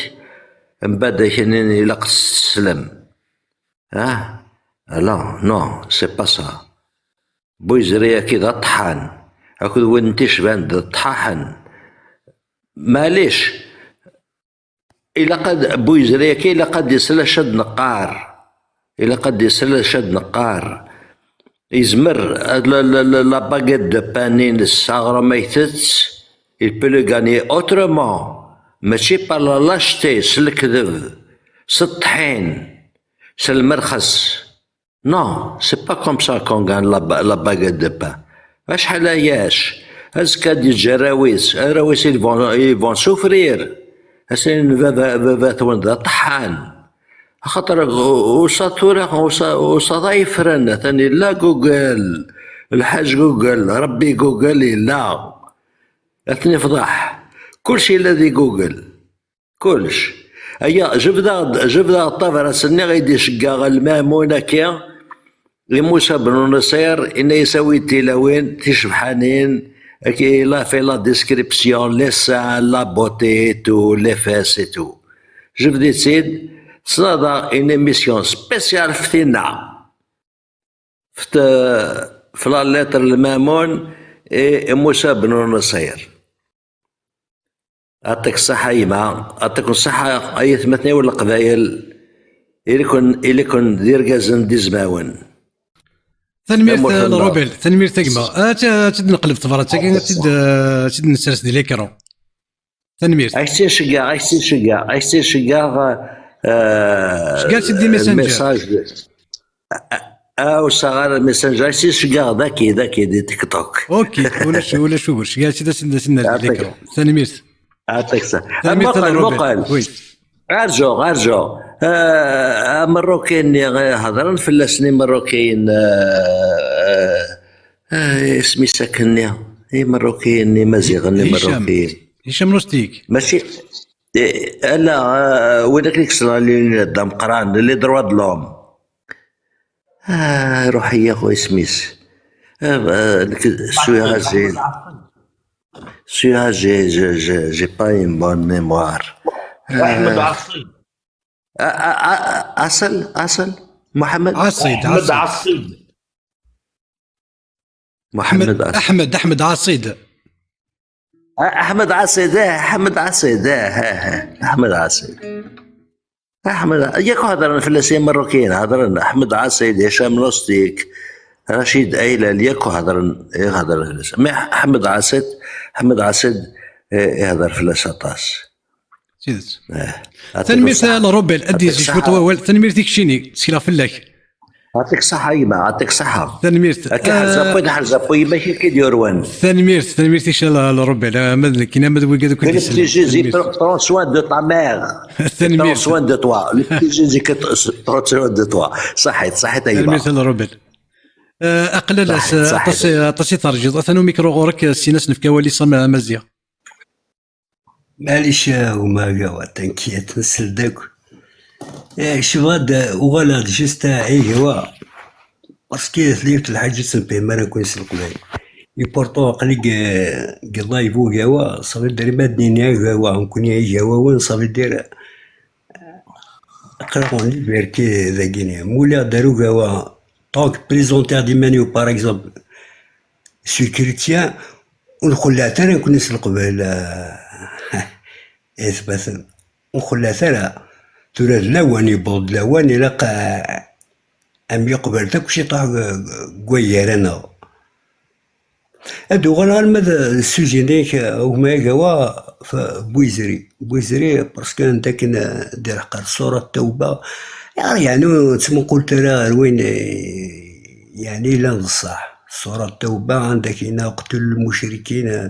mbaɛd ad k-inin ilaq ad teslem. Ah, ala, non, c'est pas ça. Buyezri-agi d aṭeḥḥan, akked win n Ticban d ṭṭḥaḥen. Maɛlic, ilaq ad, Buyezri-agi ilaq ad isel acu ad neqqar. Ilaq ad isel acu ad neqqar. Izmer, ad la, la, la, la baguette de pain-ines, aɣrum ay tett, il peut le gagner autrement, mačči par la lâcheté, s lekdeb, s ṭṭḥin, s lmerxes. Non, c'est pas comme ça qu'on gagne la ba-, la baguette de pain. Acḥal ayac? Azekka ad yeǧǧ arraw-is, arraw-is ils vont, ils vont souffrir. Ad s-inin baba, baba-twen d aṭeḥḥan. Axaṭer u-, usaḍ tura, usa-, usaḍ ay ffren, atan yella Google, lḥaǧ Google, Rebbi Google yella. Ad ten-ifḍeḥ. Kullec yella di Google. Kullec. Aya, jebdeɣ-d, jebdeɣ-d tabrat-nni i d-iceggeɣ Lmamun-agi i Musa ben Nṣir, ini-as awi-d tilawin ticebḥanin, il a fait la description, les seins, la beauté et tout, les fesses et tout. Jebd-itt-id, tesɛiḍ une émission spéciale f tinna. F t-, f la lettre Lmamun i Musa ben Nṣir. Aṭik ṣṣaḥa a yemma, aṭik ṣṣaḥa ay atmaten-iw n Leqbayel, ili-ken, ili-ken d irgazen d izmawen. Tanemmirt, Tamurt n Lrubel, tanemmirt a gma. Ad tt-, ad tt-id-neqleb tebrat-agi, ad tt-id, ad tt-id-nessers di l'écran. Tanemmirt. Ak-tt-in-ceggeɣ, ak-tt-in-ceggeɣ, ak-tt-in-ceggeɣ, eh, Ceggeɣ-tt-id di Messenger. Message. Ah, ur sɛiɣ ara Messenger, ak-tt-in-ceggeɣ daki, daki, di TikTok. Ok, ulac, ulac ugur. Ceggeɣ-tt-id, ad tt-id-, ad tt-id-ners di l'écran. Tanemmirt. Aṭik ṣṣaḥa. Tanemmirt a Lrubel. Muqel, muqel. Oui. Arǧu, arǧu. Ah, Amerruki-nni, eh, hedren fell-asen Imerrukiyen, eh, eh, eh, isem-is akkenni? Imerrukiyen, Imaziɣen, Hicam. Imerrukiyen. Hicam Lustig. Mačči, eh, ala, eh, win akken i yeslan d ameqqran, les droits de l'homme. Ah, ruḥ-iyi akk isem-is. Ah, ah, nekk, celui-là, j'ai, celui-là, j'ai, j'ai, j'ai, j'ai pas une bonne mémoire. Ahmed Ah. Assid. Ah, ah, ah, Asel, Asel, Mohamed. Assid, Ahmed Assid. Assid. Muḥemmed Ɛaṣid. Aḥmed, Aḥmed Ɛaṣid. Ah, Aḥmed Ɛaṣid, ah, Aḥmed Ɛaṣid, ah, ah, ah, Aḥmed Ɛaṣid. Aḥmed, yak hedren fell-as Imeṛṛukiyen, hedren. Aḥmed Ɛaṣid, Hicam Lustik, Racid Aylal, yak hedren, yak hedren fell-as. Mais Aḥmed Ɛaṣid, Aḥmed Ɛaṣid, eh, ihder fell-as aṭas. Tidet. Eh, Tanemmirt a Lrubel, ad d-yezzi cwiṭ wawal. Tanemmirt i keččini, ttekleɣ fell-ak. Yɛṭik ṣṣeḥḥa a gma, yɛṭik ṣṣeḥḥa. Tanemmirt. Akka ḥerz apwid, ḥerz apwid, mačči akka i d-yurwan. Tanemmirt, tanemmirt i kečč a Lrubel, ama d nekkini, ama d wigad akk i d-yesellen. Le petit Jésus, prends soin de ta mère. Tanemmirt. Prends soin de toi. Le petit Jésus, prends soin de toi. Ṣaḥit, ṣaḥit a gma. Tanemmirt a Lrubel. Eh, aql-aɣ aṭas, aṭas i terjiḍ. Atan umikru ɣur-k, sin-as nefk awal i Sam Amaziɣ. Maɛlic a gma Agawa, tankiet, nsel-d akk. Eh, cebɣa-d, uɣaleɣ-d juste a Igawa. Parce que tella yiwet lḥaǧa ur tt-nefhim ara nekkni s leqbayel. Et pourtant aql-i deg, deg live Ugawa, ça veut dire ma d-nini Agawa, nekkni Igawawen, ça veut dire aql-aɣ on liberté dagi-ni. Muliɣ-d ar Ugawa, tant que présenter d iman-iw, par exemple, je suis chrétien, ur nxelleɛ ara nekkni s leqbayel, eh, itbaten. Ur nxelleɛ ara. Tura d lawan, yewweḍ-d lawan, ilaq, eh, am yeqbel akk ciṭuḥ deg, deg waygar-aneɣ. Ad uɣaleɣ alma d, d sujet-nnek, eh, gma Agawa, f-, Bwizri. Bwizri, parce que anda akken, eh, d-ireqqer Surat Tawba, yeɛni ur ttmuqqulet ara ɣer wayen, eh, yeɛni yellan d ṣṣeḥ. Surat Tawba, anda akken yenna: "Qtulu lmucrikin", eh,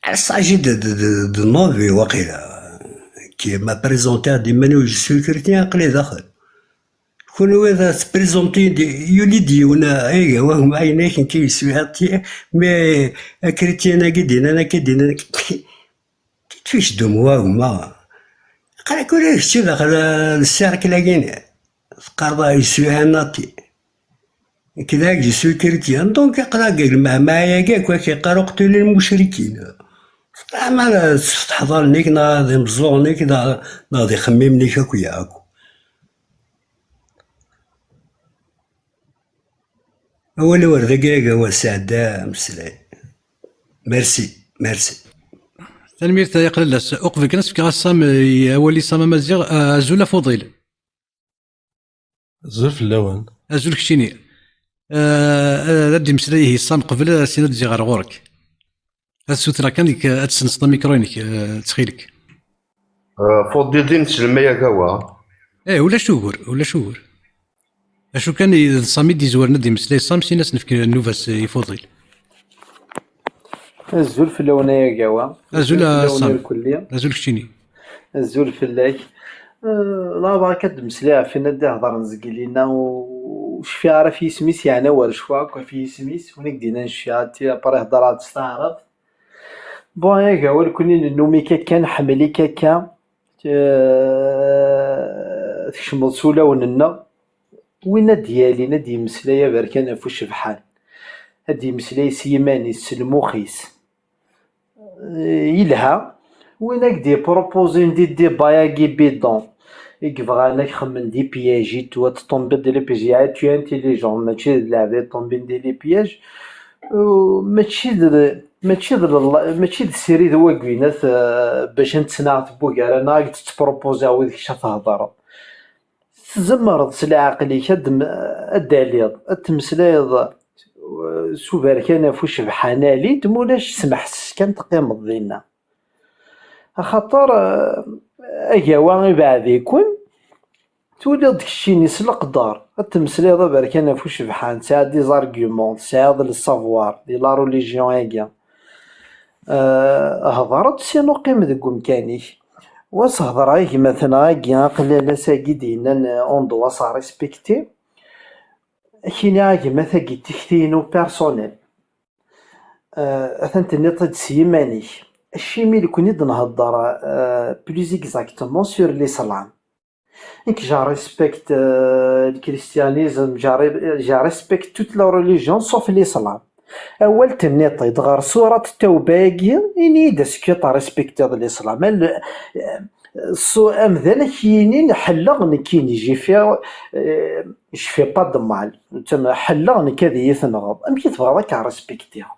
Il s'agit de, de, de, de ma vie, waqila. Qui m'a présenté à des menus, je suis chrétien, aql-i daxel. Kunwi ad tettprésentin-d, yuli-d yiwen, ay, wa, ma ayen akken ki yeswiɛati, mais akrityan-agi d-inan, akka d-inan, qu'est-ce que tu fais de moi, gma? Aql-ak ula d kečč daxel, eh, le cercle-agi-nni. Teqqareḍ, ah, je suis un athée. Nekk d agi, je suis chrétien. Donc, aql-ak deg lmehma-agi akk, ak-iqqar uqtulu lmucrikin. Teɛma d tesfeḍḥeḍ allen-ik, neɣ d imeẓẓuɣen-ik, neɣ, neɣ d ixemmimen-ik akk, yakk. Awal wer dagi, aga wa sɛedda ameslay. Merci, merci. Tanemmirt ay aqlalas. Uqbel kan ad s-fkeɣ a Sam, eh, awal i Sam Amaziɣ, eh, azul a Fuḍil. Azul fell-awen. Azul keččini. Eh, eh, ad d-imeslay ihi Sam qbel, eh, sin ad d-ziɣ ɣer ɣur-k. Ad sutreɣ kan deg, ad tessenseḍ amikru-inek, eh, ttxil-k. Eh, Fuḍil d ineslem ay agawa. Eh, ulac ugur, ulac ugur. Acu kan, i-, d Sam i d-izwaren ad d-imeslay Sam, sin ad s-nefk nnuba-s i Fuḍil. Azul fell-awen ay agawa. Azul a Sam. Azul fell-awen irkelli. Azul keččini. Azul fell-ak. Eh, la baraka ad d-meslayeɣ ɣef win ad d-iheḍren zgelina, u-, ur cfiɣ ara ɣef yisem-is, yeɛni war cfiɣ akk ɣef yisem-is, win i k-d-yennan cfiɣ, après heḍreɣ-d s taɛrabt. Bon, ay agawa, nekkni nennum-ik akka, nḥemmel-ik akka, eh, tkecmeḍ s ulawen-nneɣ. Win ad d-yalin, ad d-yemmeslay aberkan ɣef ucebḥan, ad d-yemmeslay s yiman-is, s lmux-is. Eh, yelha. Win ak-d-yepropozin di débat-agi bidon, i yebɣan ad k-xemmen di piège et tout, ad ttombiḍ di les pièges, ya, tu es intelligent, mačči d lɛeb i ttombiḍ di les pièges. Euh, mačči d, mačči d lella-, mačči d srid wagin, eh, bac ad nettnaɣ tebbugar-a, neɣ ad k-d-ttpropoziɣ wid kečč ad thedreḍ. Tzemreḍ s leɛqel-ik ad d-, ad d-taliḍ, ad temmeslayeḍ, eh, s uberkan ɣef ucebḥan, ali-d, ma ulac, smeḥses kan teqqimeḍ dinna. Axaṭer, eh, agawa ibeɛd-iken, tuliḍ-d keččini s leqder, ad temmeslayeḍ aberkan ɣef ucebḥan, tesɛiḍ des arguments, tesɛiḍ le savoir di la religion-agi. Eh, hḍer-d, sinon qqim deg umkan-ik. Wa s-hedreɣ i gma-tneɣ-agi, aqlalas-agi d-yennan, eh, on doit se respecter. Ad k-iniɣ a gma, tagi d tikti-inu personnelle. Eh, atan tenniḍ-t-id s yiman-ik. Acimi nekkni d-nhedder, eh, plus exactement sur l'islam? Nekk, je respecte, euh, le christianisme, je re-, je respecte toute la religion sauf l'islam. Awal tenniḍ-t-id ɣer surat Tawba-agi, ini-yi-d est-ce que tu respectes l'islam. Al-, euh, su-, amdan ad k-yinin ḥelleɣ nekkini, j'ai fait, euh, Je fais pas de mal. Ḥelleɣ nekk ad iyi-tenɣeḍ. Amek i tebɣiḍ ad k-respektiɣ?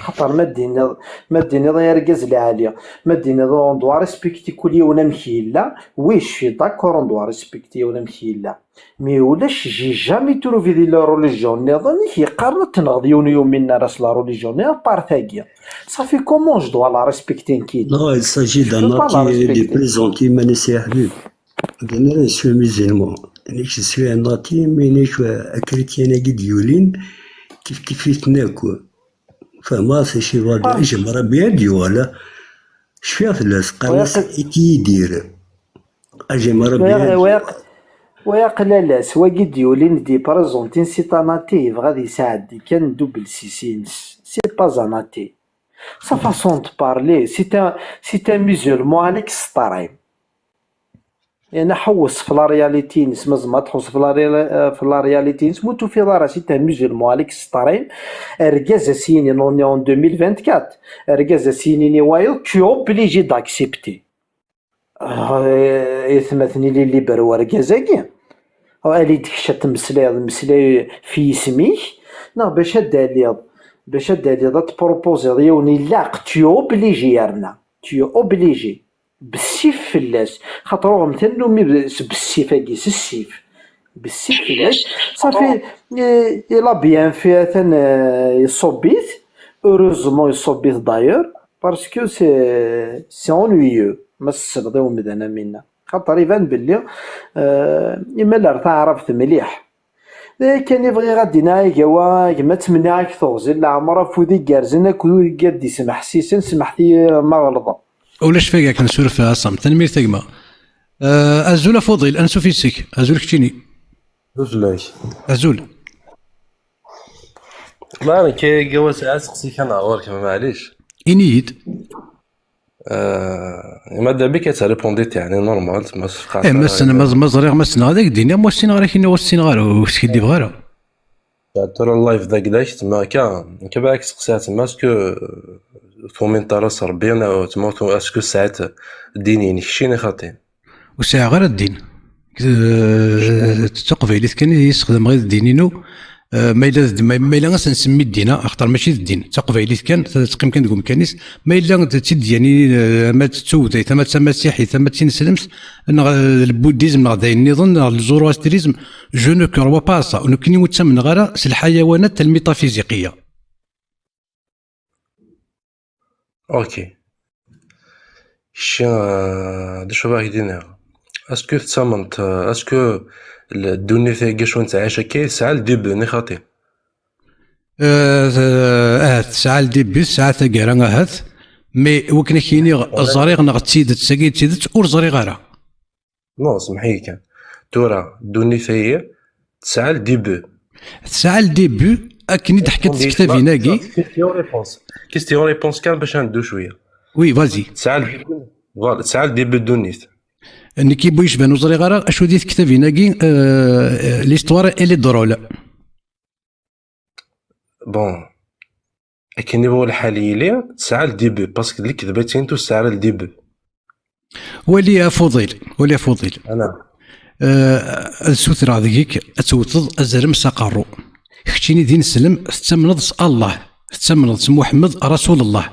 Xaṭer ma d-tiniḍ, ma d-tiniḍ ay argaz lɛali, ma d-tiniḍ on doit respecter kul yiwen amek yella, oui, je suis d'accord, on doit respecter yiwen amek yella. Mais ulac, j'ai jamais trouvé di la religion nniḍen i k-yeqqaren ad tenɣeḍ yiwen ur yumin ara s la religion-nni, à part tagi. Ça fait comment je dois la respecter, nekk? Non, il s'agit d'un athée, il est présenté iman-is i aḥbib. D anara yeswi musulman. Nekk je suis un athée, mais nekk, euh, akrityan-agi d-yulin, kif kif-iten akk. Fehmeɣ acu i bɣa ad, j'aimerais bien ad d-yuɣal. Cfiɣ fell-as, qqaren-as Iti Yidir. J'aimerais bien ad d-yuɣal. Wa yaqel a-las, wagi d-yulin d-iprezentin si tanati, yebɣa ad yesɛeddi kan double six-ines. C'est pas un athée. Sa façon de parler, c'est un, c'est un musulman à l'extrême. Yeɛni ḥewwes ɣef la réalité-ines, ma tzemreḍ ad tḥewwseḍ ɣef la ré-, ɣef la réalité-ines, ma ur tufiḍ ara, c'est un musulman à l'extrême. Argaz a s-yinin, on est en deux mille vingt-quatre, argaz a s-yinin i wayeḍ, tu es obligé d'accepter. Ah, aytmaten, ili liber wergaz-agi. Ali-d kečč ad temmeslayeḍ, mmeslay f yisem-ik, neɣ bac ad d-taliḍ, bac ad d-taliḍ ad tprupuziḍ yiwen ilaq, tu es obligé yerna, tu es obligé. Bessif fell-as, xaṭer uɣem tannumi s bessif-agi, s ssif. Bessif fell-as, safi, eh, il a bien fait, atan, eh, iṣubb-it, heureusement iṣubb-it d'ailleurs, parce que c'est, c'est ennuyeux, ma tessebḍ i umdan am winna. Xaṭer iban belli, eh, imal ar taɛrabt mliḥ. D ayen kan i bɣiɣ ad d-iniɣ, a gma, gma ttmenniɣ-ak teɣzi n leɛmer, afud igerrzen akked wigad d-ismeḥsisen, semḥet-iyi ma ɣelḍeɣ. Ulac fag akken, suref a Sam. Tanemmirt a gma. Eh, azul a Fuḍil, ansuf yes-k. Azul keččini. Azul fell-ak. Azul. La, nekk agi wa sɛiɣ aseqsi kan ɣur-k, ma maɛlic. Ini-yi-d. Eh, ma d abik ad trépondit, yeɛni, normal, ma tfeqɛeḍ. Eh, ma ara ssen-, ma, ma ẓriɣ, ma ssneɣ ad ak-d-iniɣ, ma ur ssineɣ ara, ak-iniɣ ur ssineɣ ara, ur skiddibeɣ ara. Tura live d agla-k, tma akka, akka bɣiɣ ad k-seqsiɣ, tma, est-ce que, euh, tumineḍ ara s Rebbi, neɣ tma, est-ce que tesɛiḍ ddin-inek, keččini xaṭi? Ur sɛiɣ ara ddin. Eh, d taqbaylit kan i yessexdameɣ i d ddin-inu. Eh, ma yella d, ma, ma yella ad s-nsemmi ddin-a, axaṭer mačči d ddin, d taqbaylit kan, teqqim kan deg umkan-is. Ma yella d tid, yeɛni, eh, ama d tuwdayt, ama d tamasiḥit, ama d tineslemt, neɣ, eh, d lbudizm, neɣ d ayen nniḍen, neɣ d lzoroastrism, je ne crois pas à ça. Nekkni ur ttamneɣ ara s lḥayawanat, almi tafiziqiya. Ok. Kečči, eh, d acu ara ak-d-iniɣ? Est-ce que tettamneḍ, eh, est-ce que l-, ddunit-agi acu nettɛic akka tesɛa le début, neɣ xaṭi? Eh, t-, ahat tesɛa le début, tesɛa taggara ahat, mais wakken ad k-iniɣ, ẓriɣ neɣ d tidet, tagi d tidet, ur ẓriɣ ara. Non, semmeḥ-iyi kan. Tura, ddunit-ayi tesɛa le début. Tesɛa le début, akken i d-teḥkiḍ tektabin-agi. Question réponse. Question réponse kan bac ad neddu cwiya. Oui, vas-y. Tesɛa le début. Voilà, tesɛa le début ddunit. Nekk i bu yecban ur ẓriɣ ara acu di tektabin-agi, euh, l'histoire elle est drôle. Bon, akken i lḥal yili, tesɛa le début, parce que lekdeb ad tin ur tesɛi ara le début. Wali a Fuḍil, wali a Fuḍil. Ana. Eh, ad sutreɣ deg-k ad tewteḍ azrem s aqerru. Keččini d ineslem, tettamneḍ s Allah, tettamneḍ s Muḥemmed Rasulullah.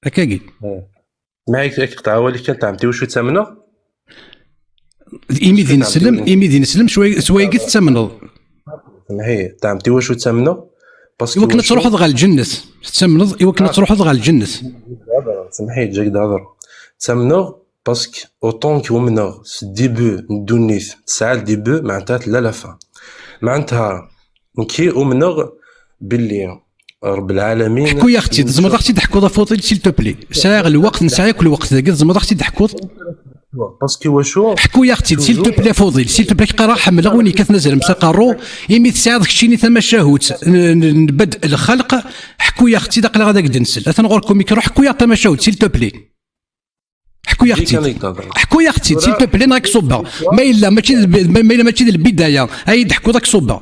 Akkagi. Eh. Ma ak-, ak-qeṭɛeɣ awal-ik kan, tɛemti wacu ttamneɣ? Imi d ineslem, imi d ineslem, s way-, s wayagi tettamneḍ. Semmeḥ-iyi, tɛemti wacu ttamneɣ? Parce que iwakken ad truḥeḍ ɣer lǧennet. Tettamneḍ iwakken ad truḥeḍ ɣer lǧennet. Semmeḥ-iyi, ǧǧa-k d hḍer. Ttamneɣ parce que autant que umneɣ s début n ddunit, tesɛa le début, meɛnta tella la fin. Meɛnta, nekki umneɣ belli Ṛebb lɛalamin. Ḥku-yaɣ-tt-id, tzemreḍ ad ɣ-tt-id-teḥkuḍ a Fuḍil, s'il te plaît? Sɛiɣ lweqt, nesɛa akk lweqt dagi, tzemreḍ ad ɣ-tt-id-teḥkuḍ? Parce que wacu? Ḥku-yaɣ-tt-id, s'il te plaît, a Fuḍil, s'il te plaît, qqareɣ ḥemmleɣ win yekkaten azrem s aqerru, imi tesɛiḍ keččini tamacahut n, n, n bad lxelq, ḥku-yaɣ-tt-id, aql-aɣ ad ak-d-nsel. Atan ɣur-k umikru, ḥku-yaɣ tamacahut, s'il te plaît. Ḥku-yaɣ-tt-id. Ḥku-yaɣ-tt-id, s'il te plaît, neɣ ad k-ṣubbeɣ. Ma yella mačči d, ma, ma yella mačči d lbidaya, ad yi-d-teḥkuḍ, ad k-ṣubbeɣ.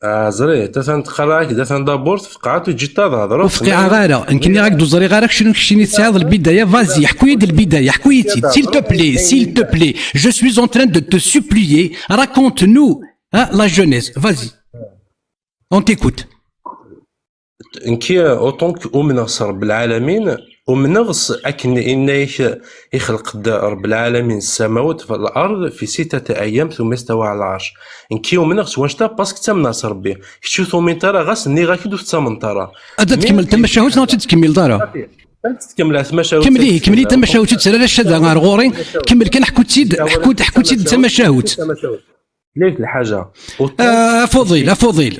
Ah, ẓriɣ, atan tqerreɛ-ak-d, atan dabur tfeqɛeḍ u ǧǧiḍ ad hedreḍ. Ur fqiɛeɣ ara, nekk nniɣ-ak-d ur ẓriɣ ara, kečč, keččini tesɛiḍ lbidaya, vas-y, ḥku-yi-d lbidaya, ḥku-yi-tt-id, s'il te plaît, s'il te plaît, je suis en train de te supplier, raconte-nous, hein, la jeunesse, vas-y, on t'écoute. Nekki, autant que umneɣ s Rebbi lɛalamin, umneɣ s akken inna-yak, ixleq-d Rebbi lɛalamin ssamawat wal-ard fi sittati ayyam thumma stawa ɛla lɛerc. Nekki umneɣ s wannect-a parce que ttamneɣ s Rebbi. Kečč ur tumineḍ ara, ɣas nniɣ-ak-d ur tettamneḍ ara. Ad tkemmel tamacahut neɣ ur tt-tkemmileḍ ara? Ad tkemmel tamacahut. Kemmel ihi, kemmel ihi tamacahut, ur ttarra ara ccada ɣer ɣur-i. Kemmel kan, ḥku-tt-id, ḥku-tt-id d tamacahut. Lḥaǧa. Ah, a Fuḍil, a Fuḍil.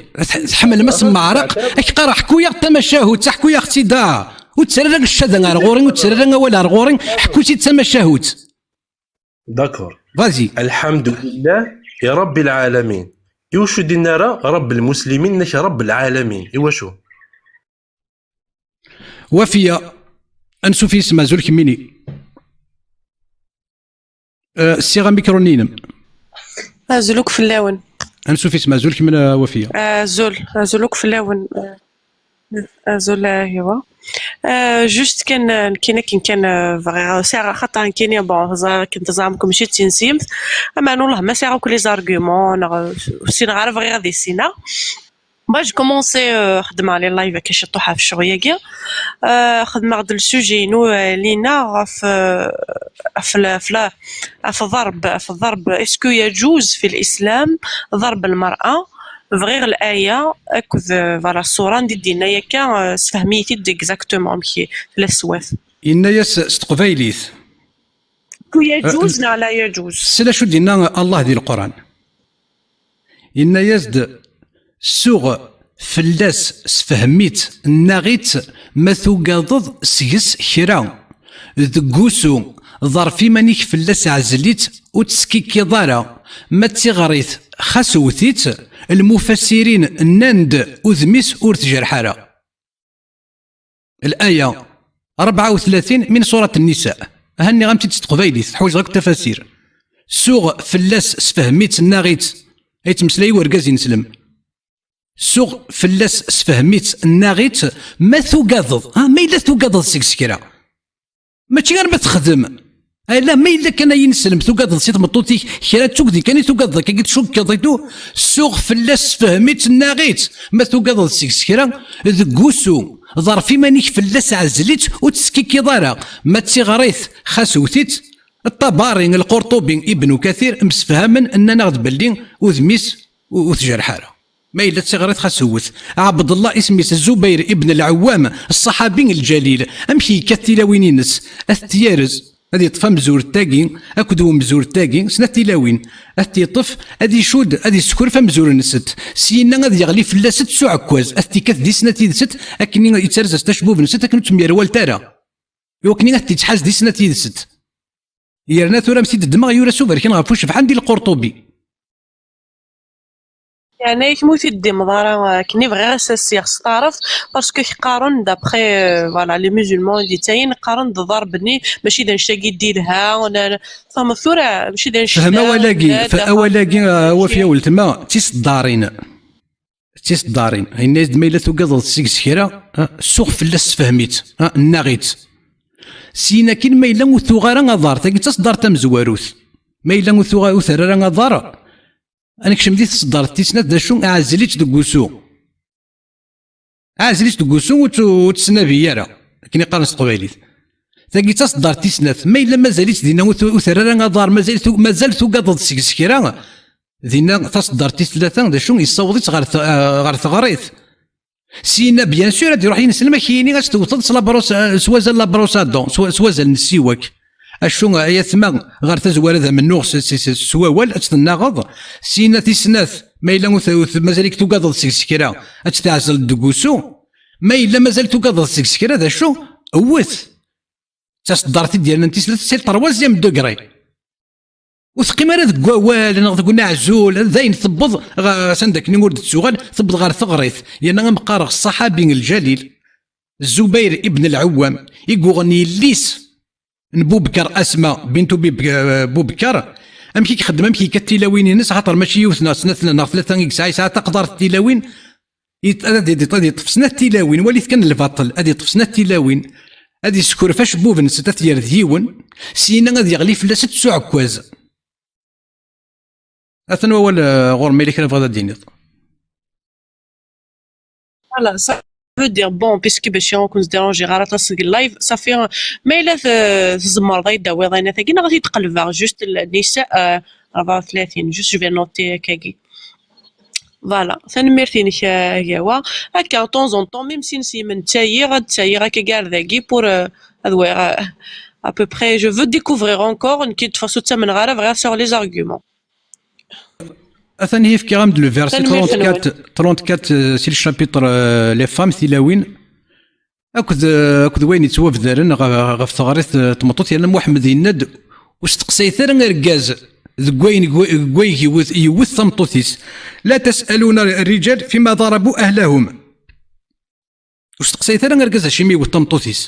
Tḥemmlem asemmaɛraq? Ad k-qqareɣ, ḥku-yaɣ-d tamacahut, ḥku-yaɣ-tt-id, ah. Ur ttarra ara ccada ar ɣur-i, ur ttarra ara awal ar ɣur-i, ḥku-tt-id tamacahut. D'accord. Vas-y. Alḥamdulillah i Rebbi lɛalamin. Iwacu d-inna ara Rebbi lmuslimin, nna-k Rebbi lɛalamin? Iwacu? Wafiya, ansuf yis-m, azul kemmini. Eh, ssiɣ amikru-nni-inem. Azul akk fell-awen. Ansuf yis-m, azul kemmini, a Wafiya. Azul, azul akk fell-awen. Eh, azul, eh, iwa. Eh, juste kan, eh, nekkini akken kan, eh, bɣiɣ, sɛiɣ axaṭer nekkini, bon, ẓ-, akken teẓram kem mačči d tinsimt. Aman, wellah ma sɛiɣ akk les arguments, neɣ, eh, ur ssineɣ ara, bɣiɣ ad issineɣ. Moi, j'ai commencé, euh, xedmeɣ les lives akka ciṭuḥ ɣef ccɣel-agi. Euh, xedmeɣ-d le sujet-inu, euh, lina ɣef, euh, ɣef la, ɣef la, ɣef ḍerb, ɣef ḍerb, est-ce que يجوز في الإسلام ضرب المرأة? Bɣiɣ l'aya akked, euh, voilà, ṣṣura anda i d-yenna akka, euh, sfehmi-yi-t-id exactement amek i tella teswat. Yenna-yas s teqbaylit. Est-ce que يجوز neɣ لا يجوز? Sel acu d-yenna Allah di Lquran. Yenna-yas-d: "Suɣ fell-as, sefhem-itt, nnaɣ-itt, ma tugadeḍ seg-s kra. Deg wusu, ḍerf iman-ik fell-as, ɛzel-itt, ur tt-skikkiḍ ara. Ma d tiɣrit, xas wwet-itt, lmufassirin nnan-d udem-is ur t-jerreḥ ara." Laya rebɛa u tlatin min surat Nnisa. Aha, nniɣ-am-tt-id s teqbaylit, teḥwaǧeḍ akk tafasir. Suɣ fell-as, sefhem-itt, nnaɣ-itt. Ay yettmeslay urgaz ineslem. Suɣ fell-as, sefhem-itt, nnaɣ-itt, ma tugadeḍ, ha, ma yella tugadeḍ seg-s kra. Mačči arma texdem. Ala, ma yella kan ay ineslem, tugadeḍ si tmeṭṭut-ik, kra d tugdi kan i tugadeḍ, akka i tcukkeḍ i tu, suɣ fell-as, sefhem-itt, nnaɣ-itt. Ma tugadeḍ seg-s kra, deg wusu, ḍerf iman-ik fell-as, ɛzel-itt, ur tt-skikkiḍ ara. Ma d tiɣrit, xas wwet-itt. Ṭṭabari, Lqurṭubi, Ibnu Kathir, msefhamen, nnan-aɣ-d belli udem-is ur, ur t-jerreḥ ara. Ma yella d tiɣrit, xas wwet. Ɛebdellah isem-is, Zubayr ibn Lɛewwam, ṣṣaḥabi lǧalil, amek yekkat tilawin-ines? Ad t-yarez, ad yeṭṭef amzur-tagi akked umzur-tagi, snat tilawin. Ad t-yeṭṭef, ad icudd, ad issekref amzur-nsent. Syenna ad yeɣli fell-asent s uɛekkaz, ad t-ikkat di snat yid-sent, akken yettarez-as tacbub-nsent, akken ur ttemyerwalt ara. Iwakken ad t-ittḥaz di snat yid-sent. Yerna tura, am t-id-ddmeɣ, yura s uberkan ɣef ucebḥan di Lqurṭubi. Yeɛni-ak, ma ur t-id-ddmeḍ ara akken i bɣiɣ, as-, as-yeɣ s taɛrabt, parce que qqaren d'après, euh, voilà, les musulmans i d-yettayen, qqaren-d ḍarb-nni mačči d annect-agi i d-yelha, na-, tfehmeḍ tura, mačči d annect-a, fhem awal-agi, awal-agi, ah, Wafiya weltma, d tiseddarin. D tiseddarin. Yenna-yas-d, ma yella tugadeḍ seg-s kra, ah, suɣ fell-as, sefhem-itt, ah, nnaɣ-itt. Syin akkin, ma yella ur tuɣ ara aḍar, tagi d taseddart tamezwarut. Ma yella ur tuɣ, ur terri ara aḍar, ad nekcem di tseddart tis snat, d acu? Ɛzel-itt deg wusu. Ɛzel-itt deg wusu, ur tt-, ur tt-snabi ara, akken i qqaren s teqbaylit. Tagi d taseddart tis snat. Ma yella mazal-itt dinna, ur t-, ur terri ara aḍar, mazal tu-, mazal tugadeḍ seg-s kra, dinna taseddart tis tlata, d acu? Yessaweḍ-itt ɣer te-, ɣer teɣrit. Syin, bien sûr, ad iruḥ yineslem, ad k-yini ad tewteḍ s la brosse, eh, s wazal la brosse à dents, s wa-, s wazal n ssiwak. Acu, ay atma, ɣer tazwara d amennuɣ s, s, s, s wawal, ad tt-tennaɣeḍ. Syin tis snat, ma yella ur t-, ur t-, mazal-ik tugadeḍ seg-s kra, ad tt-teɛzleḍ deg wusu. Ma yella mazal tugadeḍ seg-s kra, d acu? Wwet. D taseddart i d-yernan tis tlata, c'est le troisième degré. Ur teqqim ara deg wawal neɣ deg uneɛzul, d ayen tewweḍ ɣer, s anda akken ur d-tettuɣal, tewweḍ ɣer teɣrit. Yerna am qqareɣ ṣṣaḥabi lǧalil, Zubayr ibn Lɛewwam, i yuɣen yelli-s n Bubekar, Asma bintu Bib-, Bubekar, Amek i ixeddem, amek yekkat tilawin-ines, axaṭer mačči yiwet neɣ snat neɣ tlata i yesɛa, yesɛa taqḍart tilawin, yet-, ad, ad, ad yeṭṭef snat tilawin, walit kan lbaṭel, ad yeṭṭef snat tilawin, ad yessekref acebbub-nnes, ad t-yerr d yiwen, syin ad yeɣli fell-as s uɛekkaz. Atan wawal, eh, ɣur-m, ma yella kra tebɣiḍ ad d-tiniḍ. Voilà, ça veut dire, bon, puisque bac ur ken-sdérangeɣ ara aṭas deg live, ça fait, ma yella t-, tzemreḍ ad yi-d-tawiḍ ayen tagi, neɣ ad t-id-qelbeɣ, juste l-, nisa, euh, rebɛa u tlatin, juste je vais noter akkagi. Voilà, tanemmirt-inek, euh, a Gawa. Akka, de temps en temps, même si nesyemen ttayiɣ, ad ttayiɣ akkagi ar dagi pour, euh, ad wɛiɣ, euh, à peu près, je veux découvrir encore, nekk de toute façon ttamneɣ ara, bɣiɣ sɛiɣ les arguments. Atan i fkiɣ-am-d le verset trente-quatre, trente-quatre, euh, si le chapitre, euh, les femmes, tilawin, akked, euh, akked wayen yettwabdaren ɣef, ɣef teɣrit, euh, n tmeṭṭut, yerna Muḥemmed yenna-d, ur steqsayet ara argaz deg wayen, deg way-, deg wayeg yewwet, yewwet tameṭṭut-is. La tes'aluna ar-rijal fima darabu ahlahum. Ur steqsayet ara argaz acimi yewwet tameṭṭut-is.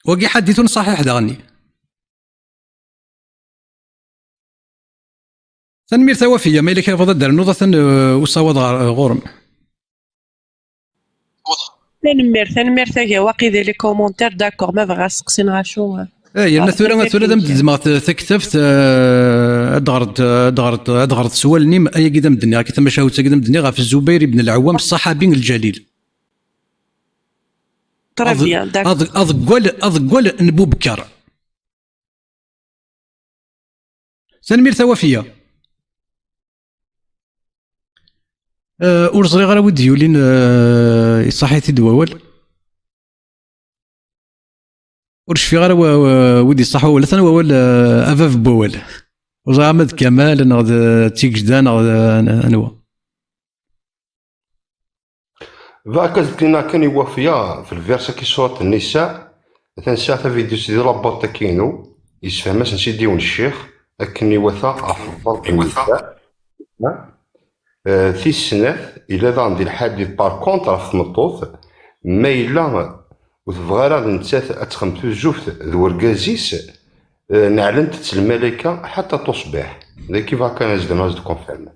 Wagi ḥaditun ṣaḥiḥ daɣenni. Tanemmirt a Wafiya, ma yella kra tebɣiḍ ad d-ternuḍ, atan, uh, usawaḍ ɣer, uh, ɣur-m. Tanemmirt, tanemmirt a Gawa, waqila les commentaires, d'accord, ma bɣiɣ ad seqsiɣ acu, uh, eh, yerna ah, tura, tura ad am-d-ddmeɣ t-, taktabt, uh, ad ɣreḍ, ad ɣreḍ, ad ɣreḍ s wallen-im, ayagi d am-d-nniɣ, akka tamacahut-agi d am-d-nniɣ ɣef Zubayr ibn al-Awwam, ṣṣaḥabi lǧalil. Très bien, d'accord. Aḍ-, aḍeggwal, aḍeggwal n Bubekkar. Tanemmirt a Wafiya. Euh, ur ẓriɣ ara wi d-yulin, euh, iṣaḥ-it-id wawal. Ur cfiɣ ara wa-, wa-, wi d-iṣaḥ wawal. Atan wawal, euh, a bab n wawal. Ur ẓriɣ ma d Kamal, neɣ d, d Tigejda, neɣ d, anwa. Bɣiɣ ad d-iniɣ kan i Wafiya, f lvirs-agi surat Nnisa, atan sɛiɣ tavidyut di la boîte-agi-inu, yessefhem-asen-tt-id yiwen ccix, akken iwata ɣef lferq n nnisa. Eh, tis snat, yella daɣen di lḥadit, par contre, ɣef tmeṭṭut, ma yella ur tebɣi ara d nettat ad texdem tuzzuft d wergaz-is, eh, neɛlent-tt lmalayka ḥatta tusbiḥ. D akken bɣiɣ kan ad d-confirmer.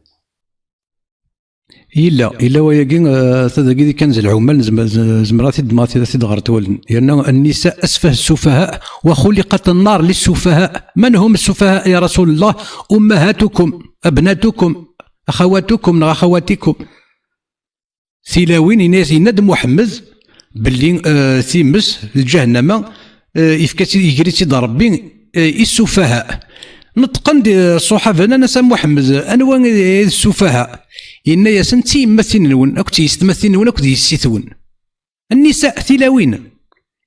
Yella, yella wayagi, eh, tadagi di kan z lɛumal, nezm-, z-, zemreɣ ad t-id-, ad t-id-ɣreɣ wallen. Yerna النساء أسفه السفهاء وخلقت النار للسفهاء. من هم السفهاء يا رسول الله؟ أمهاتكم، أبناتكم، أخواتكم neɣ أخواتكم. Tilawin, yenna-yas, yenna-d Muḥemmed belli, eh, times, lǧahennama, eh, yefka-tt, iger-itt-id Ṛebbi, eh, i ssufaha. Neṭqen-d, eh, ṣṣuḥaba, nnan-as: "A Muḥemmed, anwa i, i d ssufaha?" Yenna-yasen: "D tiyemmatin-nwen, akked tyessetmatin-nwen, akked yessi-twen." Nnisa, tilawin.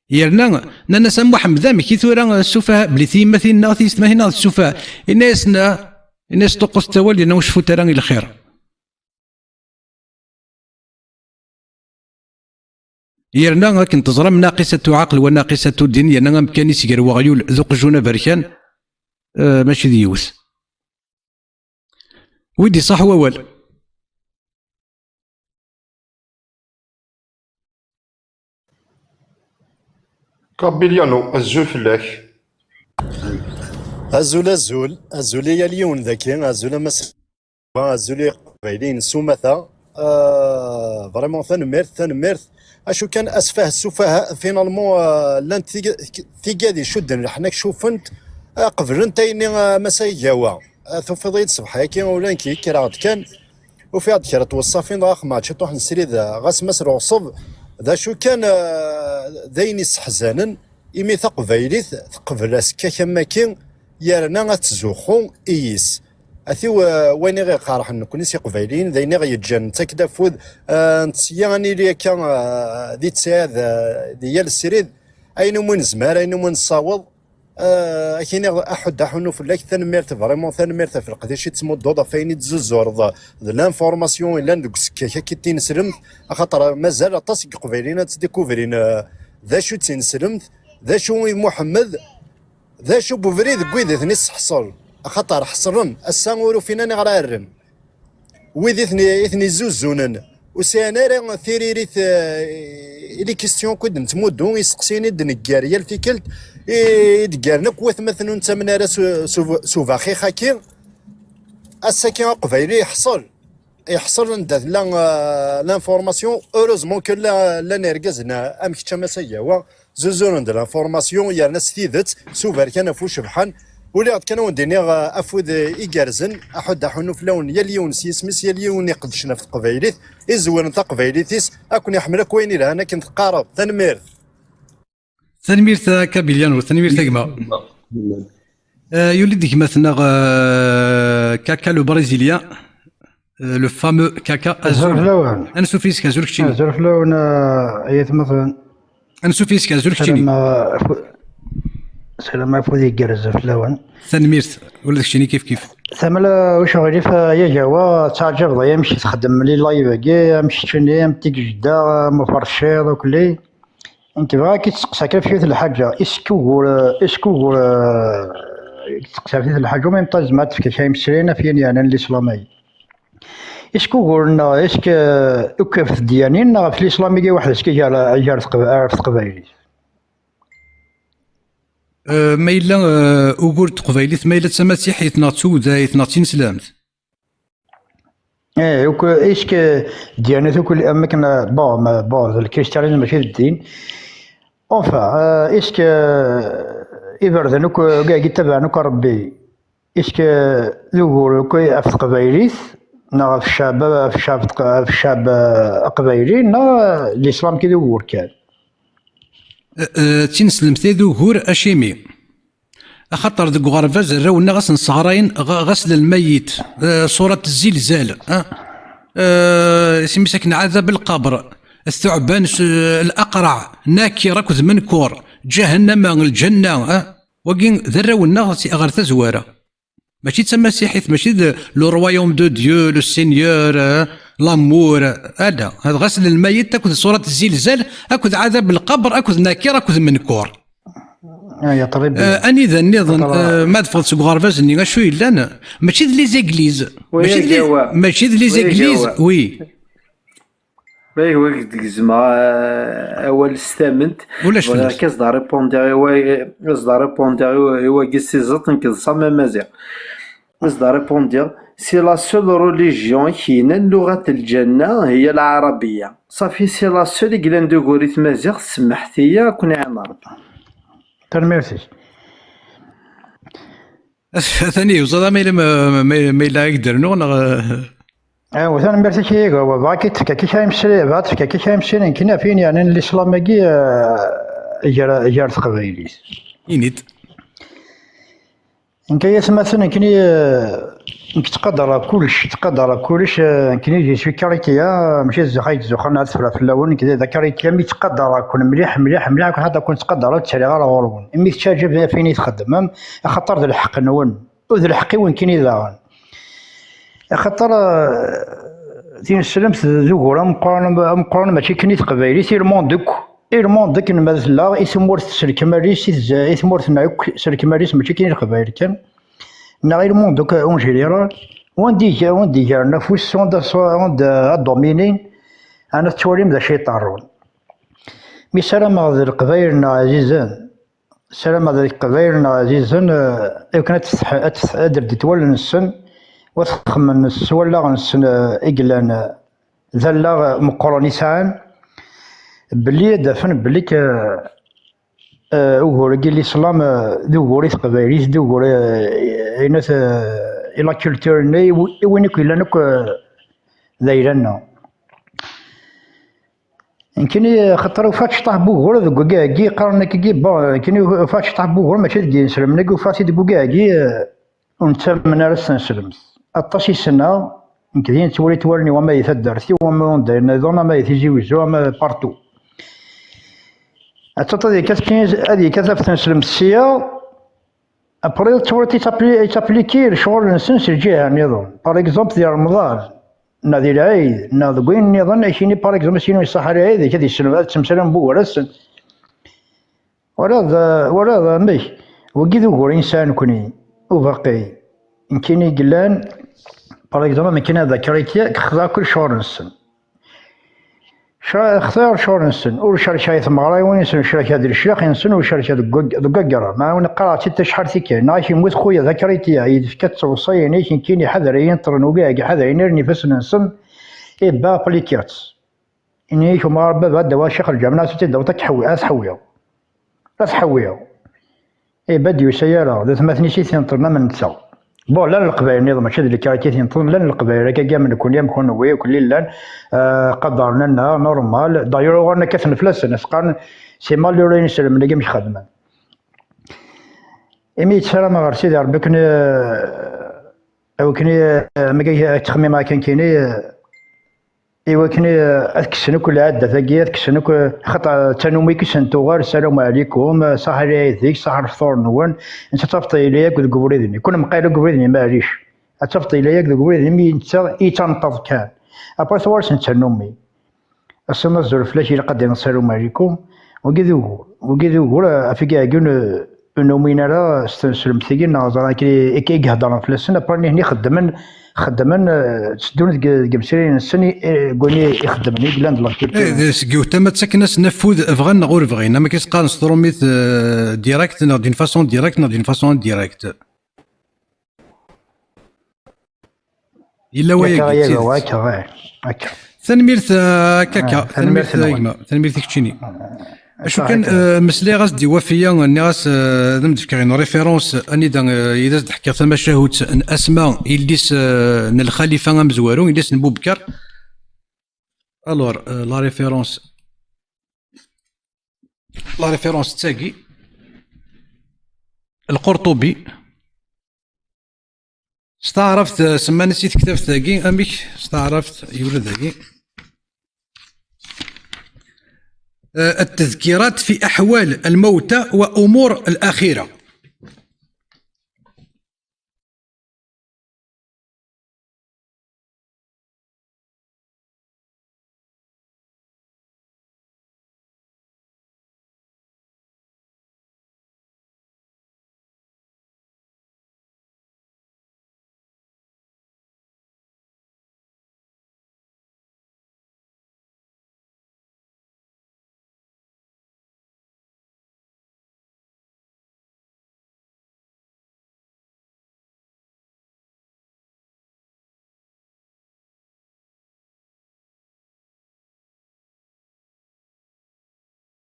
Yerna nnan-as: "A Muḥemmed, amek i tura ssufaha, belli tiyemmatin-nneɣ, tiyessetmatin-nneɣ d ssufaha?" Yenna-yasen: "Ah," yenna-yas: "Ṭuqqut awal, yerna ur cfut ara i lxir." Yerna akken teẓram, naqisatu ɛaql wa naqisatu din, yerna amkan-is gar weɣyul d uqjun aberkan, eh, mačči d yiwet. Wi d-iṣaḥ wawal? Kabil Yano, azul fell-ak. Azul, azul, azul i yal yiwen daki, azul a Mass. Azul i Iqbayliyen s umata. Ah, vraiment, tanemmirt, tanemmirt. Acu kan, asfah, ssufaha, finalement, ah, llant tig-, tigad icudden leḥnak, cufent, ah, qeblent ayenni, ah, Mass Igawa. Ah, tufiḍ-iyi-d ṣṣbeḥ-agi, ula nekk kkreɣ-d kan, ufiɣ-d kra n tweṣṣafin, dɣa xemmeɣ ciṭuḥ n srid, ah, ɣas ma s leɣṣeb. D acu kan, ah, d ayen isseḥzanen, imi taqbaylit teqbel asekkak am waki, yerna ad tzuxxu i yis. Ati w-, wayen i ɣ-iqerḥen nekkni s Iqbayliyen, d ayen i ɣ-yeǧǧan nettak-d afud, ah, nettṣeyya ad nili akka, ah, di ttɛad, ah, di yal srid, ayen umi nezmer, ayen umi nessaweḍ, ah, ad k-iniɣ aḥuddu aḥunnu fell-ak, tanemmirt, vraiment tanemmirt ɣef leqdic i tettmudduḍ, ɣef wayen i d-tezzureḍ, d l'information yellan deg usekkak-agi n tineslemt, axaṭer mazal aṭas n Iqbayliyen ad ttdikuvrin, ah, d acu d tineslemt, d acu i d Muḥemmed, d acu n ubrid n wid i ten-isseḥṣel? Axaṭer ḥeṣlen, ass-a ur ufin aniɣer ara rren. Wid i ten-, i ten-izzuzunen, Ur sɛin ara tiririt, eh, i les questions akk i d-nettmuddu, iseqsiyen i d-neggar yal tikkelt, i d-ggaren akk watmaten ur nettamen ara s, s, s ubaxix-agi. Ass-agi aqbayli yeḥṣel, yeḥṣel anda tella, eh, l'information. Heureusement que la, llan irgazen, eh, am kečč a Mass Agawa, zuzuren-d l'information, yerna s tidet, s uberkan ɣef ucebḥan. Uliɣ-d kan ad wen-d-iniɣ, eh, afud, eh, igerrzen, aḥud aḥunnu fell-awen, yal yiwen s yisem-is, yal yiwen iqeddcen ɣef teqbaylit, izewwiren taqbaylit-is, ad ken-iḥemmel akk wayen ilhan akken teqqareḍ. Tanemmirt. Tanemmirt a Kabiliano, tanemmirt a gma. Eh, yuli-d gma-tneɣ, eh, Kaka le Brésilien, eh, le fameux Kaka. Azul. Azul fell-awen. Ansuf yis-k, azul keččini. Azul fell-awen, eh, ay atmaten. Ansuf yis-k, azul keččini. Salam, eh, fu-, salam afud igerrzen fell-awen. Tanemmirt, ula d keččini kif kif. Tamla, ur aɣilif, eh, ay Agawa, teɛǧabeḍ-iyi amek i txeddmem les live-agi, am keččini, am Tigejda, am Uferciḍ, ukli. Nekk bɣiɣ ad k-id-steqsiɣ kan ɣef yiwet n lḥaǧa. Est-ce que ugur, est-ce que ugur, eh, ad k-id-steqsiɣ ɣef yiwet n lḥaǧa, en même temps tzemreḍ ad d-tefkeḍ kra imesliyen ɣef wayen yeɛnan lislam-agi. Est-ce que ugur-nneɣ, est-ce que, eh, akk ɣef tedyanin neɣ ɣef lislam-agi weḥd-s, gar, gar teqba-, ɣef teqbaylit? Eh, ma yella, eh, ugur n teqbaylit, ma yella d tamasiḥit neɣ d tudayt neɣ d tineslemt? Eh, est-ce que dyanat akk, am akken, bon, ma, bon, d lkristiyanism mačči d ddin. Enfin, eh, est-ce que, eh, iberdan akk, eh, i ttabaɛen akk Ṛebbi, est-ce que d ugur akk ɣef teqbaylit, neɣ ɣef ccɛeb, ɣef ccɛeb teq-, ɣef ccɛeb, eh, aqbayli, neɣ, eh, lislam kan d ugur kan? Eh, eh, d tineslemt i d ugur, acimi? Axaṭer deg uɣerbaz arraw-nneɣ ad sen-sseɣrayen ɣ-, ɣasel lmayit, eh, ṣurat zzilzal, eh, eh, isem-is akken ɛadab lqabr, tuɛban s, eh, laqraɛ, nakir akked menkur, ǧahennama, lǧenna, eh, wagi d arraw-nneɣ si, ɣer tazwara. Mačči d tamasiḥit, mačči d le royaume de Dieu, le Seigneur, eh, l'amour, eh, ala. Ad ɣasel lmayit akked ṣurat zzilzal, akked ɛadab lqabr, akked nakir, akked menkur. Ah, ya ṭrib. Eh, anida nniḍen, eh, ma teffɣeḍ seg uɣerbaz-nni, acu yellan? Mačči d les églises. Mačči d les, mačči d les églises. Oui. Wagi, wagi deg-, gezmeɣ, eh, awal s tament. Ulac fell-as. Bɣiɣ kan ad s-d-répondre i wa-, ad s-d-répondre i wa-, i wagi s tiẓeṭ, nekk d Sami Amaziɣ. Ad s-d-répondre, c'est la seule religion i k-yennan luɣat lǧenna hiya lɛarabiya. Safi, c'est la seule i yellan d ugur i tmaziɣt, semmeḥt-iyi, ad ken-iɛin Ṛebbi. Tanemmirt-ik. Atan yuẓad ma yella, ma, ma, ma yella ad k-d-rnuɣ neɣ? Aw, tanemmirt-ik a Agawa, bɣiɣ ad k-id-tefkeḍ kra imesli-, bɣiɣ ad tefkeḍ kra imesliyen nekkni ɣef wayen yeɛnan lislam-agi, eh, gar, gar teqbaylit. Ini-d. Nekk ay atmaten, nekkni, eh, nekk ttqadareɣ kullec, ttqadareɣ kullec, eh, nekkni je suis chrétien, mačči d zik ay ttzuxxuɣ ad ffreɣ fell-awen, nekk d chrétien, mi ttqadareɣ-ken mliḥ, mliḥ, mliḥ, akk ḥaṭa ken-ttqadareɣ, ur ttarraɣ ara ɣur-wen. Imi tettaǧab ɣef wayen i txeddmem, axaṭer d lḥeqq-nwen, ur d lḥeqq-iw nekkini daɣen. Axaṭer, eh, tineslemt d ugur ameqqran, ameqqran mačči kan i teqbaylit, i lmond akk. I lmond akken ma tella, i tmurt s lekmal-is, i tez-, i tmurt-nneɣ akk s lekmal-is, mačči kan i leqbayel kan. Neɣ i lmond akk en général. Wanda i, wanda i gren afus, wanda s-, wanda ad dominin, ana tettwalim d acu i ṭerrun. Mi ssarameɣ d leqbayel-nneɣ ɛzizen, ssarameɣ d leqbayel-nneɣ ɛzizen, eh, i wakken ad tefteḥ-, ad tefteḥ-, ad d-ldit wallen-nsen, u ad xemmen s wallaɣ-nsen, eh, i yellan, eh, d allaɣ, eh, meqqren i sɛan, belli ad d-afen belli k-, eh, ugur-agi n lislam, eh, d ugur i teqbaylit, d ugur, eh, i, eh, i la culture-nni, i wi-, i win akk yellan akk, eh, d ayla-nneɣ. Nekkini, xaṭer ufiɣ ciṭṭaḥ n wugur deg wagi-agi, qqaren akkagi, bon, nekkini ufiɣ ciṭṭaḥ n wugur, mačči deg yineslemen-agi, ufiɣ-t-id deg wagi-agi, eh, ur nettamen ara s tneslemt. Aṭas i ssneɣ, nekk din ttwali-t wallen-iw ama di taddart-iw, ama anda nniḍen, ama di Tizi Wezzu, ama partout. Ad taṭ ad yekkat, ad yekkat ɣef tneslemt ssya, après, ttwaliḍ yettapli-, yettapliki lecɣal-nsen si lǧiha nniḍen. Par exemple, di Remḍan, neɣ di Lɛid, neɣ deg wayen nniḍen, akini, par exemple, sin iṣaḥ Lɛid, ad yesselmed, ad ttemsalam wugar-asen. Walaḍ, walaḍ amek? Wagi d ugur i nesɛa nekni, ubaqi. Nekkini i yellan, par exemple, nekkini ad akrikiya, kexḍa akk lecɣal-nsen. Xtir ccɣel-nsen, ur cerkeɣ i tmeɣriwin-nsen, ur cerkeɣ di leclax-nsen, ur cerkeɣ deg wag-, deg wagger. Ma wen qqareɣ-tt-id tacḥalt i kan, neɣ ak yemmut xuya d akriti-a, yid-efka d tewṣayin-ik, nekkini ḥader-iyi ṭṭren ugaɛeg, ḥader-iyi ren ifassen-nsen, ibba applikiɣ-tt. Ini-ak umɣar baba, ad d-awiɣ ccix lǧamna, ad tt-id-awiḍ ad k-ḥwi-, ad t-ḥwiɣ. Ad t-ḥwiɣ. Eh, bad yusa ara, d atmaten-is i t-inṭren am netta. Bon, llan leqbayel nniḍen, mačči d lekrati i t-inṭren, llan leqbayel akkagi am nekni, am kunwi, akk lli llan, ah, qadaren-aneɣ, normal. D'ailleurs, uɣalen kkaten fell-asen, as-qqaren, c'est malheureux ineslmen-agi amek xedmen. Imi yettarama ɣer Sidi Rebbi akken, ah, akken, ah, am akka ttxemmimeɣ akken kini, ah, i wakken, eh, ad kksen akk lɛaddat-agi, ad kksen akk, eh, xaṭer d tanumi i sen-tuɣal, salam ɛlikum, eh, saḥa lɛid-ik, saḥa lefṭur-nwen, netta ad tafeḍ yella yakk deg ubrid-nni. Kun mqayel deg ubrid-nni, maɛlic. Ad tafeḍ yella yakk deg ubrid-nni, mi netta i yettaneṭṭeḍ kan. Après tuɣal-sen d tanumi. Ass-a, azul fell-ak, ilaq ad d-iniḍ salam ɛlikum. Wagi d ugur. Wagi d ugur, eh, ɣef i yeɛgin, eh, ur numin ara s tneslemt-agi, neɣ ẓran akken i, i, i iheddren fell-asen, après nihni xeddmen, xeddmen, eh, tteddun deg, deg yimsirin-nsen, i, i, deg wayen i, i xeddmen, i yellan d lxir. Eh, d-, seg yiwet tama ttaken-asen afud, bɣan neɣ ur bɣin. Am akken s-qqaren s trumit, eh, direct, neɣ d'une façon directe, neɣ d'une façon indirecte. Yella wayagi, d tidet. Akka, eh, akka. Tanemmirt, eh, kaka. Ah, tanemmirt, tanemmirt a gma. Tanemmirt i keččini. Ah, acu kan, eh, meslayeɣ-as-d i Wafiya, nniɣ-as, eh, ad am-d-fkeɣ une référence, anida, eh, i d as-d-ḥkiɣ tamacahut n Asma, yelli-s, eh, n Lxalifa amezwaru, yelli-s n Bubekar. Alors, eh, la référence, la référence d tagi. Lqurṭubi. S taɛrabt, eh, semman-as i tektabt-agi, amek? S taɛrabt, yura dagi. Eh, التذكيرات في أحوال الموتى وأمور الآخرة.